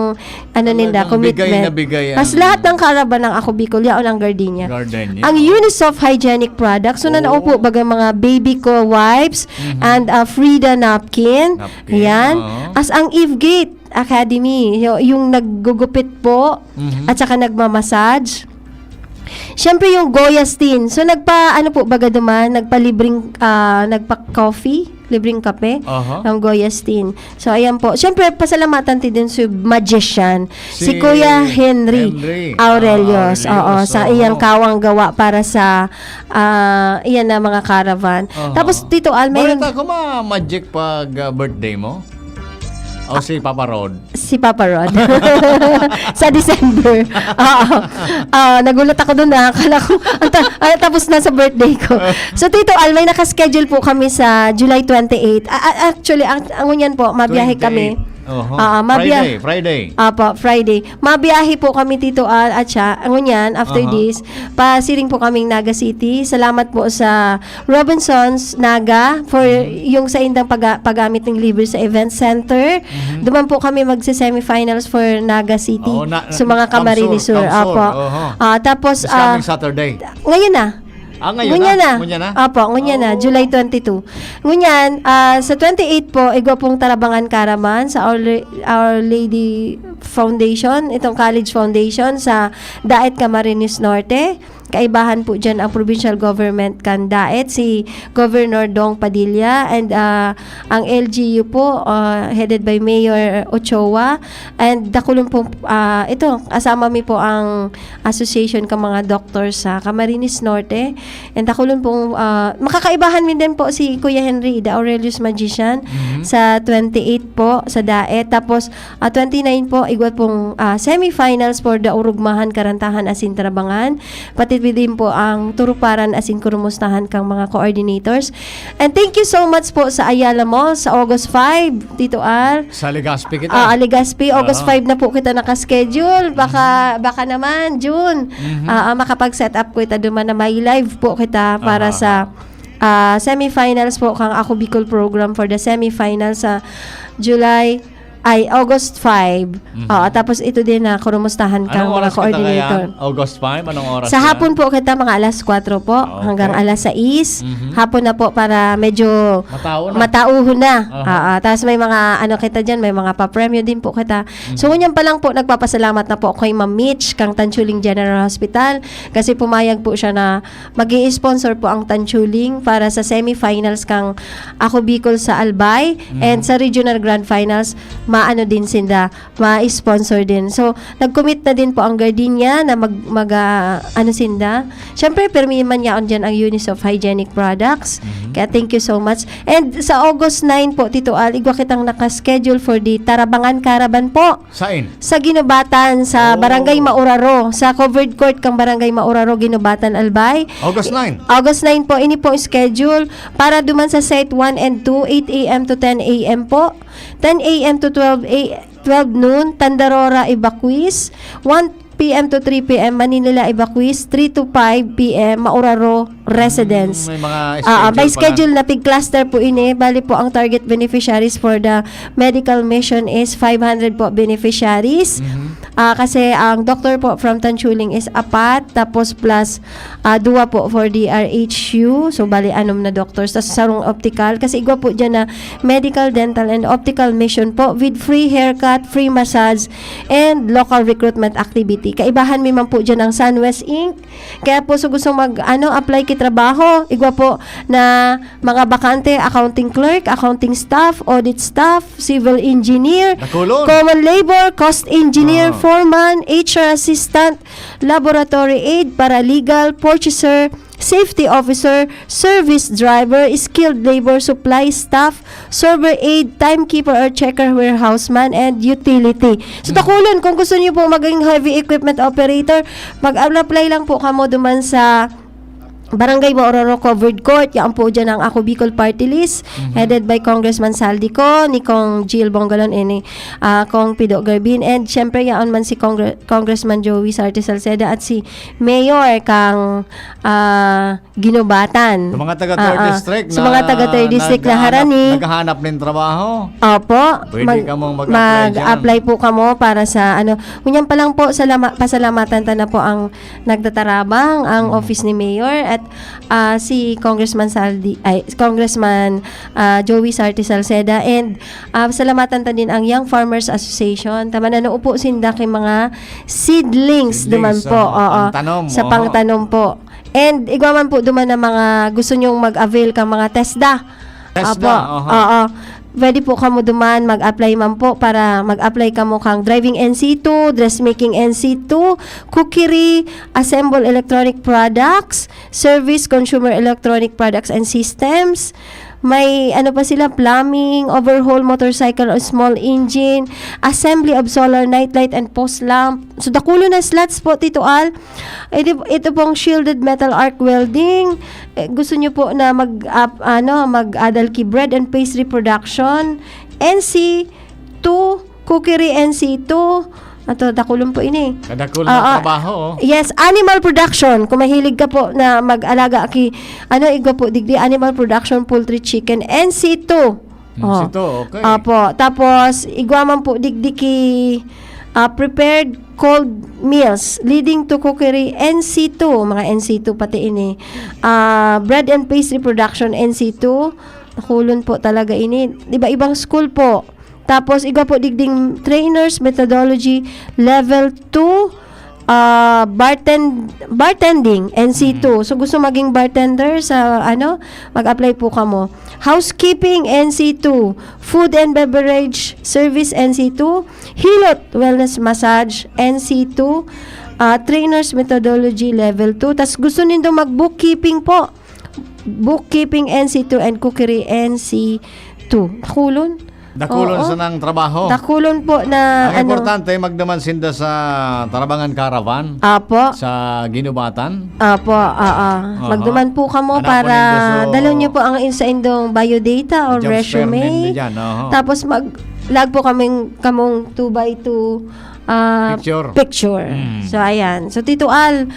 ano ninda, talagang bigay commitment. na bigay Mas ang lahat ng caravan ng Ako Bicol, yaon ang Gardenia. Gardenia. Ang Unisoft Hygienic Products, so nanao Oo. po baga mga baby ko wipes Mhm. and uh, Frida napkin. Napkin, Yan. oo. As ang Eve Gate Academy, y- yung naggugupit po Mhm. at saka nagmamassage. Siyempre yung Goyastin. So nagpa ano po baga duman, nagpalibreng ah, nagpa-coffee, libreng kape Aha. ng Goyastin. So ayan po. Siyempre pasalamatan ti din si magician, si, Si Kuya Henry, Henry Aurelius. Aurelius, Oo, sa oo. iyang kawang gawa para sa ah, iyan na mga caravan. Aha. Tapos Tito Al, may Balita ko, ma-magic pag ah, birthday mo? O si Papa Rod? Si Papa Rod. Sa December. Oo. Ah, nagulat ako doon na. Akala ko, ang ta- ah, tapos na sa birthday ko. So, Tito Al, may nakaschedule po kami sa July twenty-eight. Ah, ah, actually, ang, ang ngunyan po, mabiyahe kami. twenty-eight. Oho. Ah, mabya- Friday, Friday. Apo, Friday. Mabiyahe po kami, Tito Al, at siya, ngunyan, after Aha. this, pasiring po kaming Naga City. Salamat po sa Robinsons Naga for Mhm. yung sa indang pag- paggamit ng libre sa event center. Mhm. Duman po kami magse-semifinals for Naga City. Oo, na- Sa mga Kamsur, Camarines Sur. Kamsur, Apo. oho. Ah, tapos, This ah, coming Saturday. ngayon na. Ah, ngayon Ngunyan na? na. Ngunyan na? Apo, ngunyan na. Oh. July twenty-two. Ngunyan, ah, sa twenty-eight po, igwa pong Tarabangan Karaman sa Our, La- Our Lady Foundation, itong College Foundation sa Daet, Camarines Norte. Kaibahan po dyan ang provincial government kan Daet, si Governor Dong Padilla, and ah, ang L G U po, ah, headed by Mayor Ochoa. And dakulon pong, ah, ito, kasama mi po ang association ka mga doctors sa Camarines Norte. And dakulon pong, ah, makakaibahan mi din po si Kuya Henry, the Aurelius Magician, Mhm. sa twenty-eight po, sa Daet. Tapos, ah, twenty-nine po, igwa pong ah, semifinals for the Urugmahan, Karantahan asin Tarabangan. Pati din po ang Turuparan asin Kurumustahan kang mga coordinators. And thank you so much po sa Ayala Mall sa August five, Tito Al. Sa Legazpi kita. Ah, Legazpi, August Oo. five na po kita naka-schedule. Baka, baka naman, June. Mhm. Ah, ah, makapag-set up ko ita duman na may live po kita para Aha, sa ah, semifinals po kang Ako Bicol program for the semifinals sa July, ay, August five. Mhm. Ah, tapos ito din na kurumustahan kang Anong mga oras kita coordinator. Kaya? August five? Anong oras Sa yan? Hapon po kita mga alas kwatro po Ah, okay. hanggang alas sais. Mhm. Hapon na po para medyo Matao na. matauhon na. Aha. Ah, ah. Tapos may mga ano kita dyan, may mga papremyo din po kita. So, Mhm. ngunyan pa lang po, nagpapasalamat na po ako kay Ma'am Mitch, kang Tanchuling General Hospital. Kasi pumayag po siya na mag sponsor po ang Tanchuling para sa semifinals kang Ako Bicol sa Albay Mhm. and sa regional grand finals, maano din sinda, ma-sponsor din. So, nag-commit na din po ang Gardenia na mag, mag ah, ano sinda. Siyempre, permi man yaon dyan ang Unisoft Hygienic Products. Mhm. Kaya thank you so much. And sa August nine po, Tito Al, igwa kitang naka-schedule for the Tarabangan Caravan po. Sain? Sa Ginubatan, sa Oh. Barangay Mauraro, sa covered court kang Barangay Mauraro, Ginubatan, Albay. August nine. August nine po, ini po ang schedule para duman sa Site one and two, eight a m to ten a m po. Ten a m to twelve a, twelve noon, Tandarora Evacuees. One p m to three p m, Manila Evacuees. Three to five p m, Mauraro residents. Mm, may mga Ah, ah, may schedule pa lang. Schedule na pig-cluster po ini. Bali po, ang target beneficiaries for the medical mission is five hundred po beneficiaries. Mhm. Ah, kasi ang doktor po from Tanchuling is apat, tapos plus ah, duwa po for the R H U. So, bali, anom na doctors. Tapos, sarong optical. Kasi igwa po dyan na medical, dental, and optical mission po with free haircut, free massage, and local recruitment activity. Kaibahan mi man po dyan ang Sunwest Inc. Kaya po, so gusto mag, ano, apply kita trabaho. Igwa po na mga bakante, accounting clerk, accounting staff, audit staff, civil engineer, Dakulon. Common labor, cost engineer, Ah. foreman, H R assistant, laboratory aid, paralegal, purchaser, safety officer, service driver, skilled labor, supply staff, server aid, timekeeper or checker, warehouse man, and utility. So, Hmm. Dakulon, kung gusto niyo po maging heavy equipment operator, mag-apply lang po kamo duman sa Barangay Maororo Covered Court. Yan po dyan ang Ako Bicol Party List, Mhm. headed by Congressman Saldi Co, ni Cong Gil Bongalon, and ni, ah, Cong Pido Garbin. And syempre, yaon man si Congre-, Congressman Joey Sarte Salceda at si Mayor kang, ah, Guinobatan. Sa mga taga third Ah, ah. District Sa na mga taga third District na naghahanap, harani. naghahanap ng trabaho. Opo. Pwede Mag-, kamong mag-apply dyan. mag-apply po kamo para sa ano. Ngunyan pa lang po, salama-, pasalamatan ta na po ang nagtatarabang, ang Mm. office ni Mayor at, ah, si Congressman Saldi, ay, Congressman, ah, Joey Sarte Salceda, and, ah, salamatan ta din ang Young Farmers Association. Tama na, naupo sinda kay mga seedlings Seedlings, duman po. oo. Oo, Pangtanom, sa oho. pangtanom po. And igwa man po duman na mga gusto nyong mag-avail kang mga TESDA. TESDA, Apo, oho. oo. Pwede po kamo duman mag-apply man po para mag-apply kamo kang driving N C two, dressmaking N C two, cookery, assemble electronic products, service consumer electronic products and systems. May ano pa sila, plumbing, overhaul motorcycle or small engine, assembly of solar nightlight and post lamp. So, dakulo na slots po, Tito Al. Ito, ito pong shielded metal arc welding. Eh, gusto nyo po na mag, ap-, ano, mag-adalki bread and pastry production, N C two, cookery N C two. Ato, dakulon po ini. Kadakul Oo. na trabaho, oh. Yes, animal production. Kung mahilig ka po na mag-alaga ki, ano, igwa po, digdi, animal production, poultry, chicken, N C two. Hmm, Oh. sito, okay. Apo. Tapos, igwa man po digdi ki, ah, prepared cold meals leading to cookery, N C two, mga N C two pati ini. Ah, bread and pastry production, N C two. Dakulon po talaga ini. Iba-ibang school po. Tapos, igwa po digding trainers, methodology, level two, ah, bartend-, bartending, N C two. Mm. So, gusto maging bartender sa, ano, mag-apply po kamo. Housekeeping, N C two. Food and beverage service, N C two. Hilot, wellness massage, N C two. Ah, trainers methodology, level two. Tas gusto nindo mag-bookkeeping po. Bookkeeping, N C two, and cookery, N C two. Dakulon. Dakulon Oo. sanang trabaho. Dakulon po na, Ang ano importante, magduman sinda sa Tarabangan Caravan Apo. sa Guinobatan. Apo, oo. Aha. Magduman po kamo Hanapon para nindo so dalon niyo po ang in-, sa indong biodata or Job fair resume. ninyo dyan, oho. Tapos mag-, lag po kaming, kamong two by two, ah, Picture. picture. Mm. So, ayan. So, Tito Al,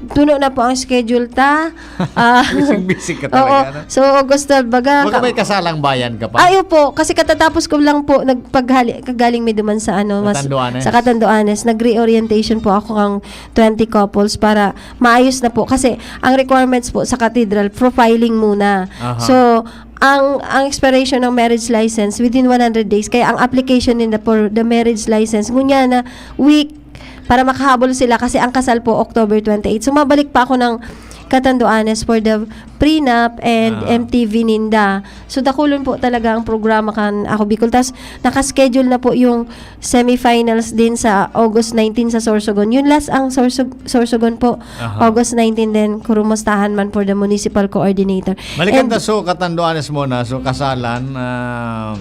tuno na po ang schedule ta. Ah, Busy-busy ka oo. talaga, no? So, August twelve, baga, Baka ka- may kasalang bayan ka pa? Ay, opo. Kasi katatapos ko lang po, nagpaghali-, kagaling mi duman sa, ano, mas, Catanduanes. sa Catanduanes. Nag-reorientation po ako kang twenty couples para maayos na po. Kasi, ang requirements po sa cathedral, profiling muna. Aha. So, ang, ang expiration ng marriage license within one hundred days. Kaya ang application nila for the marriage license, ngunya na week, para makahabol sila kasi ang kasal po October twenty-eight. So, mabalik pa ako ng Catanduanes for the prenup and Ah. M T V ninda. So, dakulon po talaga ang programa kan Ako Bicol. Tas, nakaschedule na po yung semifinals din sa August nineteen sa Sorsogon. Yun last ang Sorsog-, Sorsogon po. Aha. August nineteen din, kurumustahan man for the municipal coordinator. Balikan And ta, so, Catanduanes muna. So, kasalan, ah,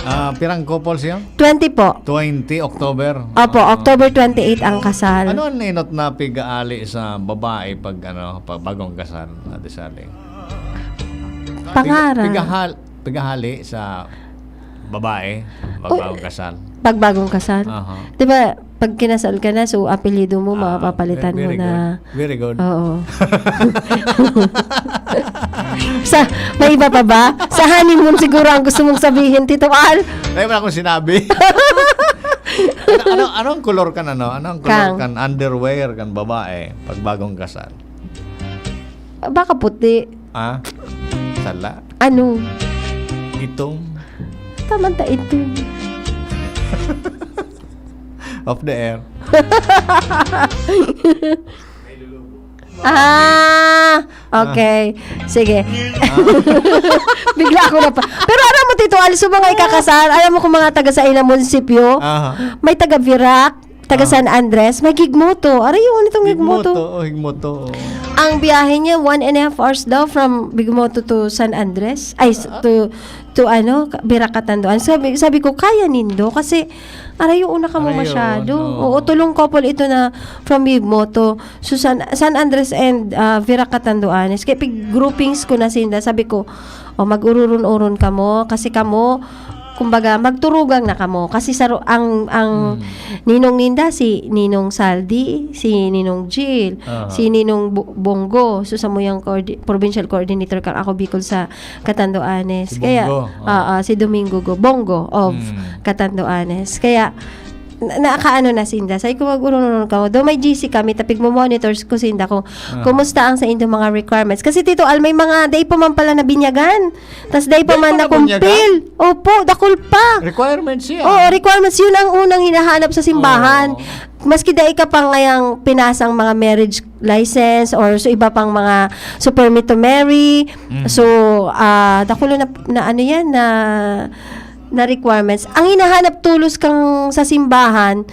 ah, pirang couples yun? Twenty po. Twenty, October. Opo, Ah. October twenty-eight ang kasal. Ano ang enot na pigaali sa babae pag, ano, pag bagong kasal, Ate Sally? Pangaral. Piga-, pigahal-, pigahali sa babae pag Uy, bagong kasal. pag bagong kasal? Aha. Di ba, pag kinasal ka na, so apelyido mo, Ah, mapapalitan ve-, mo very na. good. Very good. Oo. Sa, may iba pa ba? Sa honeymoon siguro ang gusto mong sabihin, Tito Al. Wala mo na akong sinabi. Ano, ano, anong kulor kan, ano? Anong kulor Kang? kan underwear kan babae pag bagong kasal? Baka puti. Ah? Sala? Ano? Itom? Tamang ta itom. Off the air. Ah, okay. Sige. Bigla ako na pa. Pero alam mo, Tito Al, sa mga ikakasal, alam mo kung mga taga sa ilang munisipyo, Aha. May taga Virac, taga Ah. San Andres, may Gigmoto. Aray, yun itong Gigmoto. Higmoto, oh, Higmoto. Oh. Ang biyahe niya, one and a half hours daw from Bigmoto to San Andres. Ay, s- to, to ano, Virac, Catanduanes. Sabi, sabi ko, kaya nindo. Kasi, aray, yung una ka mo Aray, masyado. yun, oo. Oo, tulong couple ito na from Bigmoto. So, San, San Andres and uh, Virac, Catanduanes. Kaya pig-groupings ko na sinda. Sabi ko, o, mag-ururon-uron kamo. Kasi kamo, kumbaga, magturugang na kamo. Kasi sa, ang, ang Hmm. ninong ninda, si Ninong Saldi, si Ninong Jill, Aha. si Ninong Bu- Bongo, so samuyang coordi- provincial coordinator kan Ako Bicol sa Catanduanes. Si Kaya, Bongo, oh. ah, ah, si Domingo Go, Bongo of Hmm. Catanduanes. Kaya, na, nakaano na sinda. Sabi ko, mag-ururon kamo. Though may G C kami, tapig mo monitor ko sinda kung Ah. kumusta ang sa inyong mga requirements. Kasi Tito Al, may mga day pa man pala nabinyagan. Tas day pa Day man pa nakumpil. nabinyagan? Opo, dakul pa. Requirements siya. Oo, requirements. Yun ang unang hinahanap sa simbahan. Oo. Maski dai ka pa ngayang pinasang mga marriage license or so iba pang mga so permit to marry. Mhm. So, ah, dakulo na, na ano yan, na, na requirements. Ang hinahanap tulos kang sa simbahan,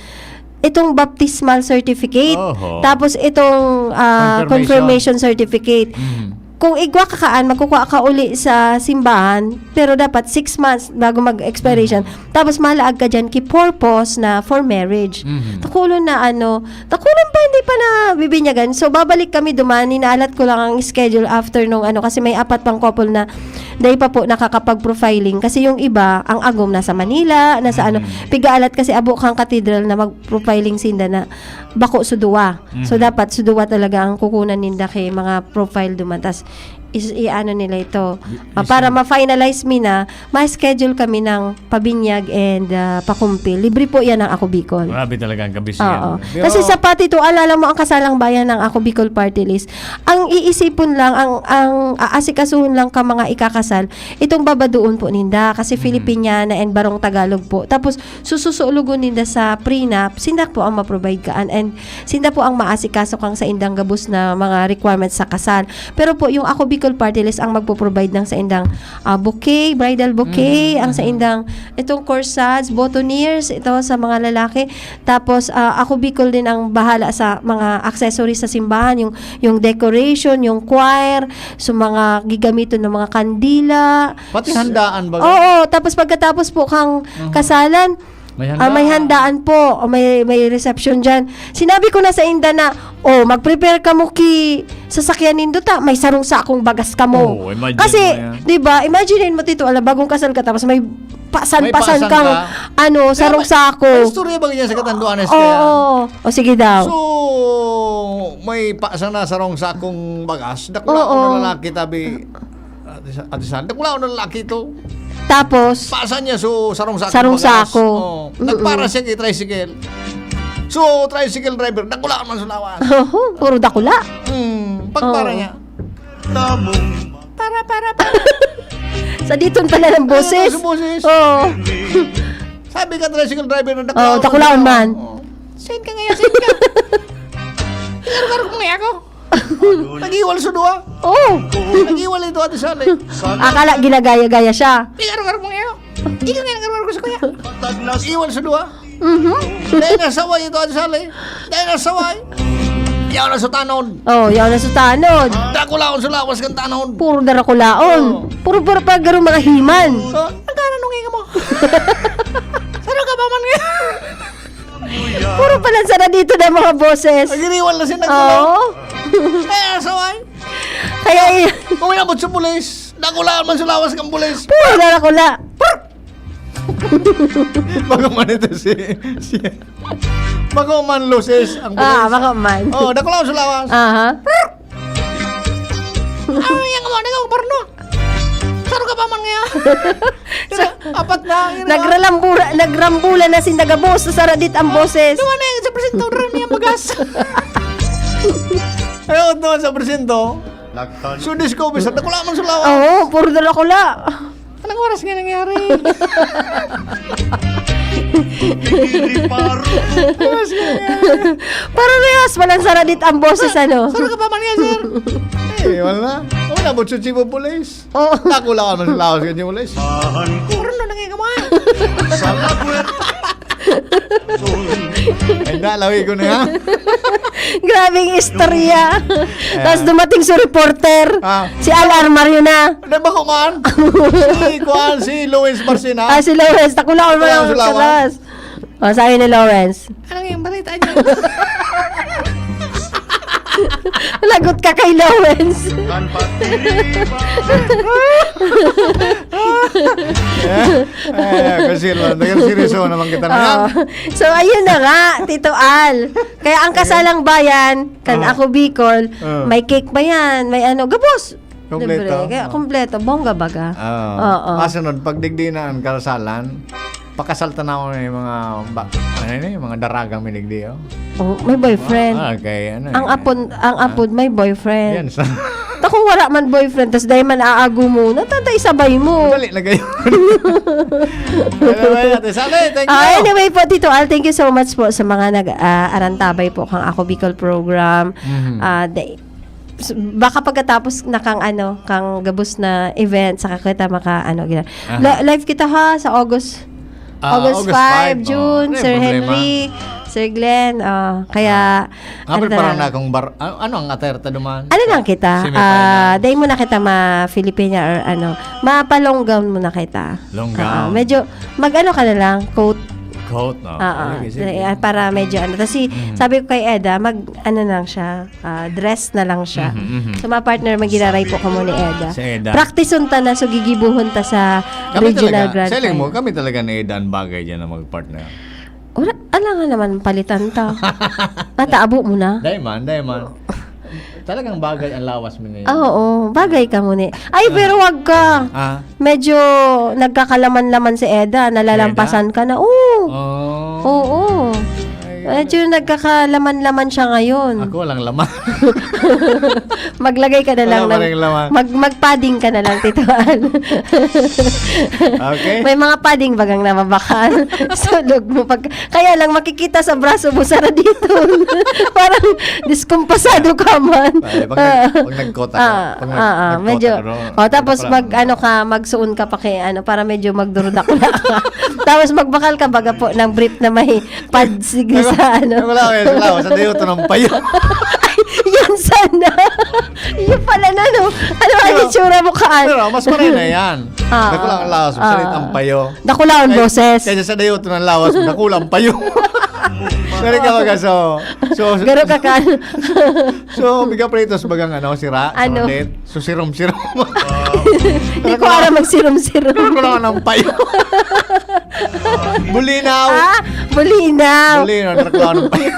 itong baptismal certificate. Oho. Tapos itong ah, Confirmation. confirmation certificate. Mhm. Kung igwa ka kaan, magkukuha ka uli sa simbahan, pero dapat six months bago mag-expiration. Tapos malaag ka dyan, ki purpose na for marriage. Mhm. Takulon na ano, takulon pa, hindi pa na bibinyagan. So, babalik kami duman, inaalat ko lang ang schedule after nung ano, kasi may apat pang couple na dai pa po nakakapag-profiling. Kasi yung iba, ang agom nasa Manila, nasa ano, Mhm. pigaalat kasi abo kang katedral na mag-profiling sinda na bako sa duwa. So, Mhm. dapat sa duwa talaga ang kukunan ninda kay mga profile duman. Tas, is, i-ano nila ito. Bi- Ah, para isi- ma-finalize mi na, ma-schedule kami ng pabinyag and ah, pakumpil. Libre po yan ng Ako Bicol. Grabe talaga ang kabisihan. Oo. Pero Kasi sa pati ito, alala mo ang Kasalang Bayan ng Ako Bicol Party List. Ang iisipon lang, ang, ang aasikasuhon lang ka mga ikakasal, itong babadoon po ninda. Kasi Mhm. Filipiniana and Barong Tagalog po. Tapos, sususulogon ninda sa prenup, sinda po ang ma-provide kaan. And sinda po ang maasikaso kang sa indang gabos na mga requirements sa kasal. Pero po, yung Ako Bicol Party List ang magpo-provide ng sa indang ah, bouquet, bridal bouquet, Mhm, ang sa mhm. indang, itong corsage, boutonnieres, ito sa mga lalaki. Tapos, ah, Ako Bicol din ang bahala sa mga accessories sa simbahan, yung, yung decoration, yung choir, sa mga gigamiton ng mga kandila. Pati handaan ba? Oo, tapos pagkatapos po kang Mhm. kasalan, May ah, may handaan. handaan po, o may, may reception dyan. Sinabi ko na sa inda na, oh, mag-prepare ka mo ki sasakyan nindo ta, may sarong sakong bagas ka mo. Oh, imagine Kasi, mo yan. di ba, imagine mo, Tito, ala, bagong kasal ka, tapos may pasan-pasan May pasan kang, ka. ano, Kaya sarong may- sako. May istorya ba ganyan sa Catanduanes Oo. kaya? O, sige daw. So, may pasan na sarong sakong bagas. Dakula Oo. ko na lalaki, tabi. Ate Sa-, Ate Sandra, dakula ko na lalaki to. Tapos, Pasan niya so sarong sakong Sarong bagas. sako. Oh, Mm-mm. Nagpara siya kay tricycle. So, tricycle driver, dakula man sa lawas. Oho, puro dakula. Hmm, pagpara Oo. niya. Para, para, para. Sa diton pala ng boses. Ano, sa boses? Oo. Sabi ka, tricycle driver, na dakula Oh, ako dakulaon sa- man. Oh. Saan ka ngayon? Saan ka? Ilarog-arog mo nga ako. Nag-iwal sa duwa. Oh. Nag-iwal ito, Ate Sally. Akala ginagaya-gaya siya. Ilarog-arog mo nga ako. Ikaw nga nag-arog sa kuya. Nag-iwal sa duwa. Mhm. Dahil nasaway ito, Ate Sally. Dahil nasaway. Yaw na sa tanod. Oh, yaw na sa tanod. Dakulaon sa lawas kang tanod. Puro darakulaon. Oh. Puro, puro pa garo mga himan. Oh, nagkaranong nga mo. Saro ka ba man nga? Puro pala sara dito na mga boses. Nagiriwal na siya ng Oo. Kaya saway. Kaya, i- Kung inabot sa pulis, dakulaon man sa lawas kang pulis. puro darakula. Baka man ito si, si baka man loses ang pulis. Ah, baka man. Oh, dakulaon sa lawas. Aha. Ano yung mga nagawang parno? Saro ka pa man ngayon? Apat na, yun na. Nagralambura, nagrambula na si Nagabos sa saradit ang boses. Duwa na yung sa presinto, rin yung bagas. Ayun, doon sa presinto. So, discover sa dakula man sa lawas. Oo, puro darakula. Anong oras nga nangyari? Parehas, walang saradit ang boses, ano? Saan ka pa man yan, sir? Eh, wala. Wala, abot sa chief of police. Oo. Nakula ka man sa lawas ka, chief of police. Parang na nangyayaman. Ay, nalawi ko na, ha? Grabing istorya. Tapos dumating si reporter. Ah. Si Al Armario na. Di ba kuman? Si, kuan, si Lawrence Marcina. Ah, si Lawrence. Takula ko Takula naman sa sa lawas. lawas. Oh, sabi ni Lawrence, "Ano yung balita niya?" Lagot ka kay Lawrence. Eh, kasi lang, naging seryoso naman kita na yan. Oh. So, ayun na nga, Tito Al. Kaya ang Kasalang Bayan, kan Ah. Ako Bicol, Ah. may cake pa yan, may ano, gabos. Kompleto. Libre. Kaya kompleto, bongga baga. Oo. Oo. Masunod, pag digdi na ang karasalan, pakasal ta na ako ng mga ba-, ano yun, yung mga daragang minigdi, oh. Oh, may boyfriend. Ah, kay ano Ang eh. apon, ang Ah. apod may boyfriend. Yan, sa Ta kung wala man boyfriend, tas dahil man aago mo, natata isabay mo. Dali na kayo. Anyway, Ate Sally, thank you. Ah, anyway po, Tito Al, thank you so much po sa mga nag, ah, arantabay po kang Ako Bicol program. Mhm. Ah, de-, s-, baka pagkatapos na kang ano, kang gabos na event, saka kita maka, ano, gina-, Aha. li-, live kita ha, sa August, Ah, August August five, five, June, oh. Sir Wala problema. Henry, Sir Glenn, oh, kaya, Ah. Nga, ano pero parang talaga? na akong bar-, a-, ano ang attire ta duman? Ano lang kita? Semifinals. Ah, dahil muna kita ma-Filipina or ano, mapa-long gown muna kita. Long Oo, gown. medyo, mag-ano ka na lang, coat. Coat, no? Oo, Sige, sige. eh, para medyo ano. Tapos si, Mm. sabi ko kay Eda, mag, ano lang siya, ah, dress na lang siya. Mhm, mhm. So, mga partner, magiraray po kamo ni Eda. Si Eda. Practice-on ta na, so gigibuhon ta sa Kami regional talaga, grand sa iling mo, final. kami talaga ni Eda ang bagay dyan na mag-partner. Wala, alangan naman palitan ta. Nataabo mo na? Dai man, dai man. Talagang bagay ang lawas mo ngayon. Ah, oo, bagay ka mo ni. Ay, Ah. pero wag ka. Ah. Medyo nagkakalaman-laman si Eda, nalalampasan Eda? ka na. Oo. Oh. Oo. Ay, Medyo nagkakalaman-laman siya ngayon. Ako walang laman. Maglagay ka na Wala lang pa ng, rin laman. mag-, mag-padding ka na lang, Tito Al. Okay. May mga padding bagang nababakal. Sulog mo pag, kaya lang makikita sa braso mo, saradito. Parang diskumpasado ka man. Ay, pag nag-, pag nag-coat ako, Ah, pag nag-, ah, ah, nag-coat medyo, ako, no? Oh, tapos Wala pa mag, lang. ano ka, magsuon ka pa kay, ano, para medyo magdurudakula ka. Tapos magbakal ka, baga po, ng brief na may pad, sige, Wala, sa, ano. wala, wala, wala, sa dayo to ng payo. Yan sana. Yun pala na, no? Ano ang Pero, itsura mo, kaan? pero mas maray na yan. Ah, Dakula ang lawas, ah. salit ang payo. Dakula ang Kay-, boses. kaysa sa dayo to ng lawas, dakula ang payo. Pero ikaw, baga, so, so, Garo ka, kan? so, biga pretos bagang, ano, sira, Ano? sunodit. So, sirom-sirom. Di ko aram magsirom-sirom. Dakula ang payo. Bulinaw. Ah, bulinaw. Bulinaw, dakula ang payo.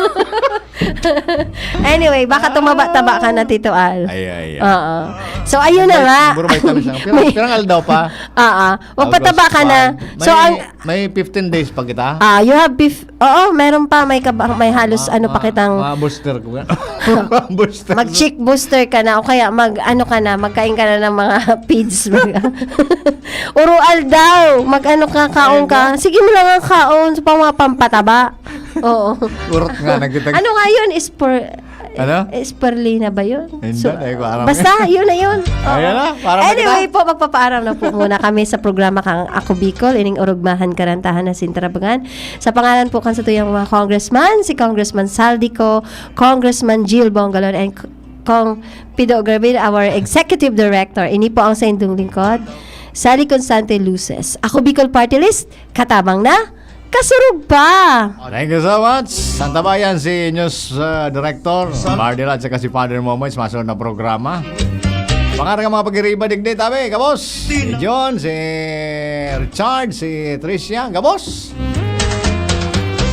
Anyway, baka tumaba-taba ka na, Tito Al. Ay, ay, ay. Oo. So, ayun na May, nga. siguro may tamis lang. Pirang, May pirang aldaw pa? Oo. Magpataba August ka na. one. So, May, ang may fifteen days pa kita? Ah, you have bef-, oo, meron pa. May kaba-, may halos Ma-, ano pa ma-, kitang ma-booster ko nga. Booster. Mag-chick booster ka na o kaya mag, ano ka na, magkain ka na ng mga feeds, baga. Urual daw. Mag-ano ka, kaon Ay, ka. ba? Sige mo lang ang kaon sa pang-, mga pampataba. Oo. Urot nga na kita. Ano nga yun? Is per-, Ano? Esperlina ba yun? Hindi, So, di ko alam. basta, yun na yun. Ayan Oo. na, parang Anyway nakita. po, magpapaaram na po muna kami sa programa kang Ako Bicol, ining Orugmahan Karantahan na Sintrabangan. Sa pangalan po kan satuyang mga congressman, si Congressman Saldico, Congressman Jill Bongalon, and C-, Cong Pido Gravin, our executive director. Ini po ang saindong lingkod, Sally Constante Luces. Ako Bicol Party List, katabang na, kasurog pa! Thank you so much. Santabayan si News, uh, Director Mardy Lat, saka si Father Momoy sa masunod na programa. Pangarang mga pag-iriba, digdi, tabi, gabos. Si John, si Richard, si Tricia, gabos.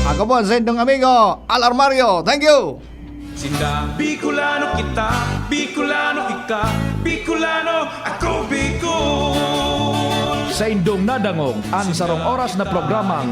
Ako po, ang saindong amigo, Al Armario. Thank you! Sinda, Bicolano kita, Bicolano ika, Bicolano ako, Bicol. Saindong nadangog ang sarong oras na programang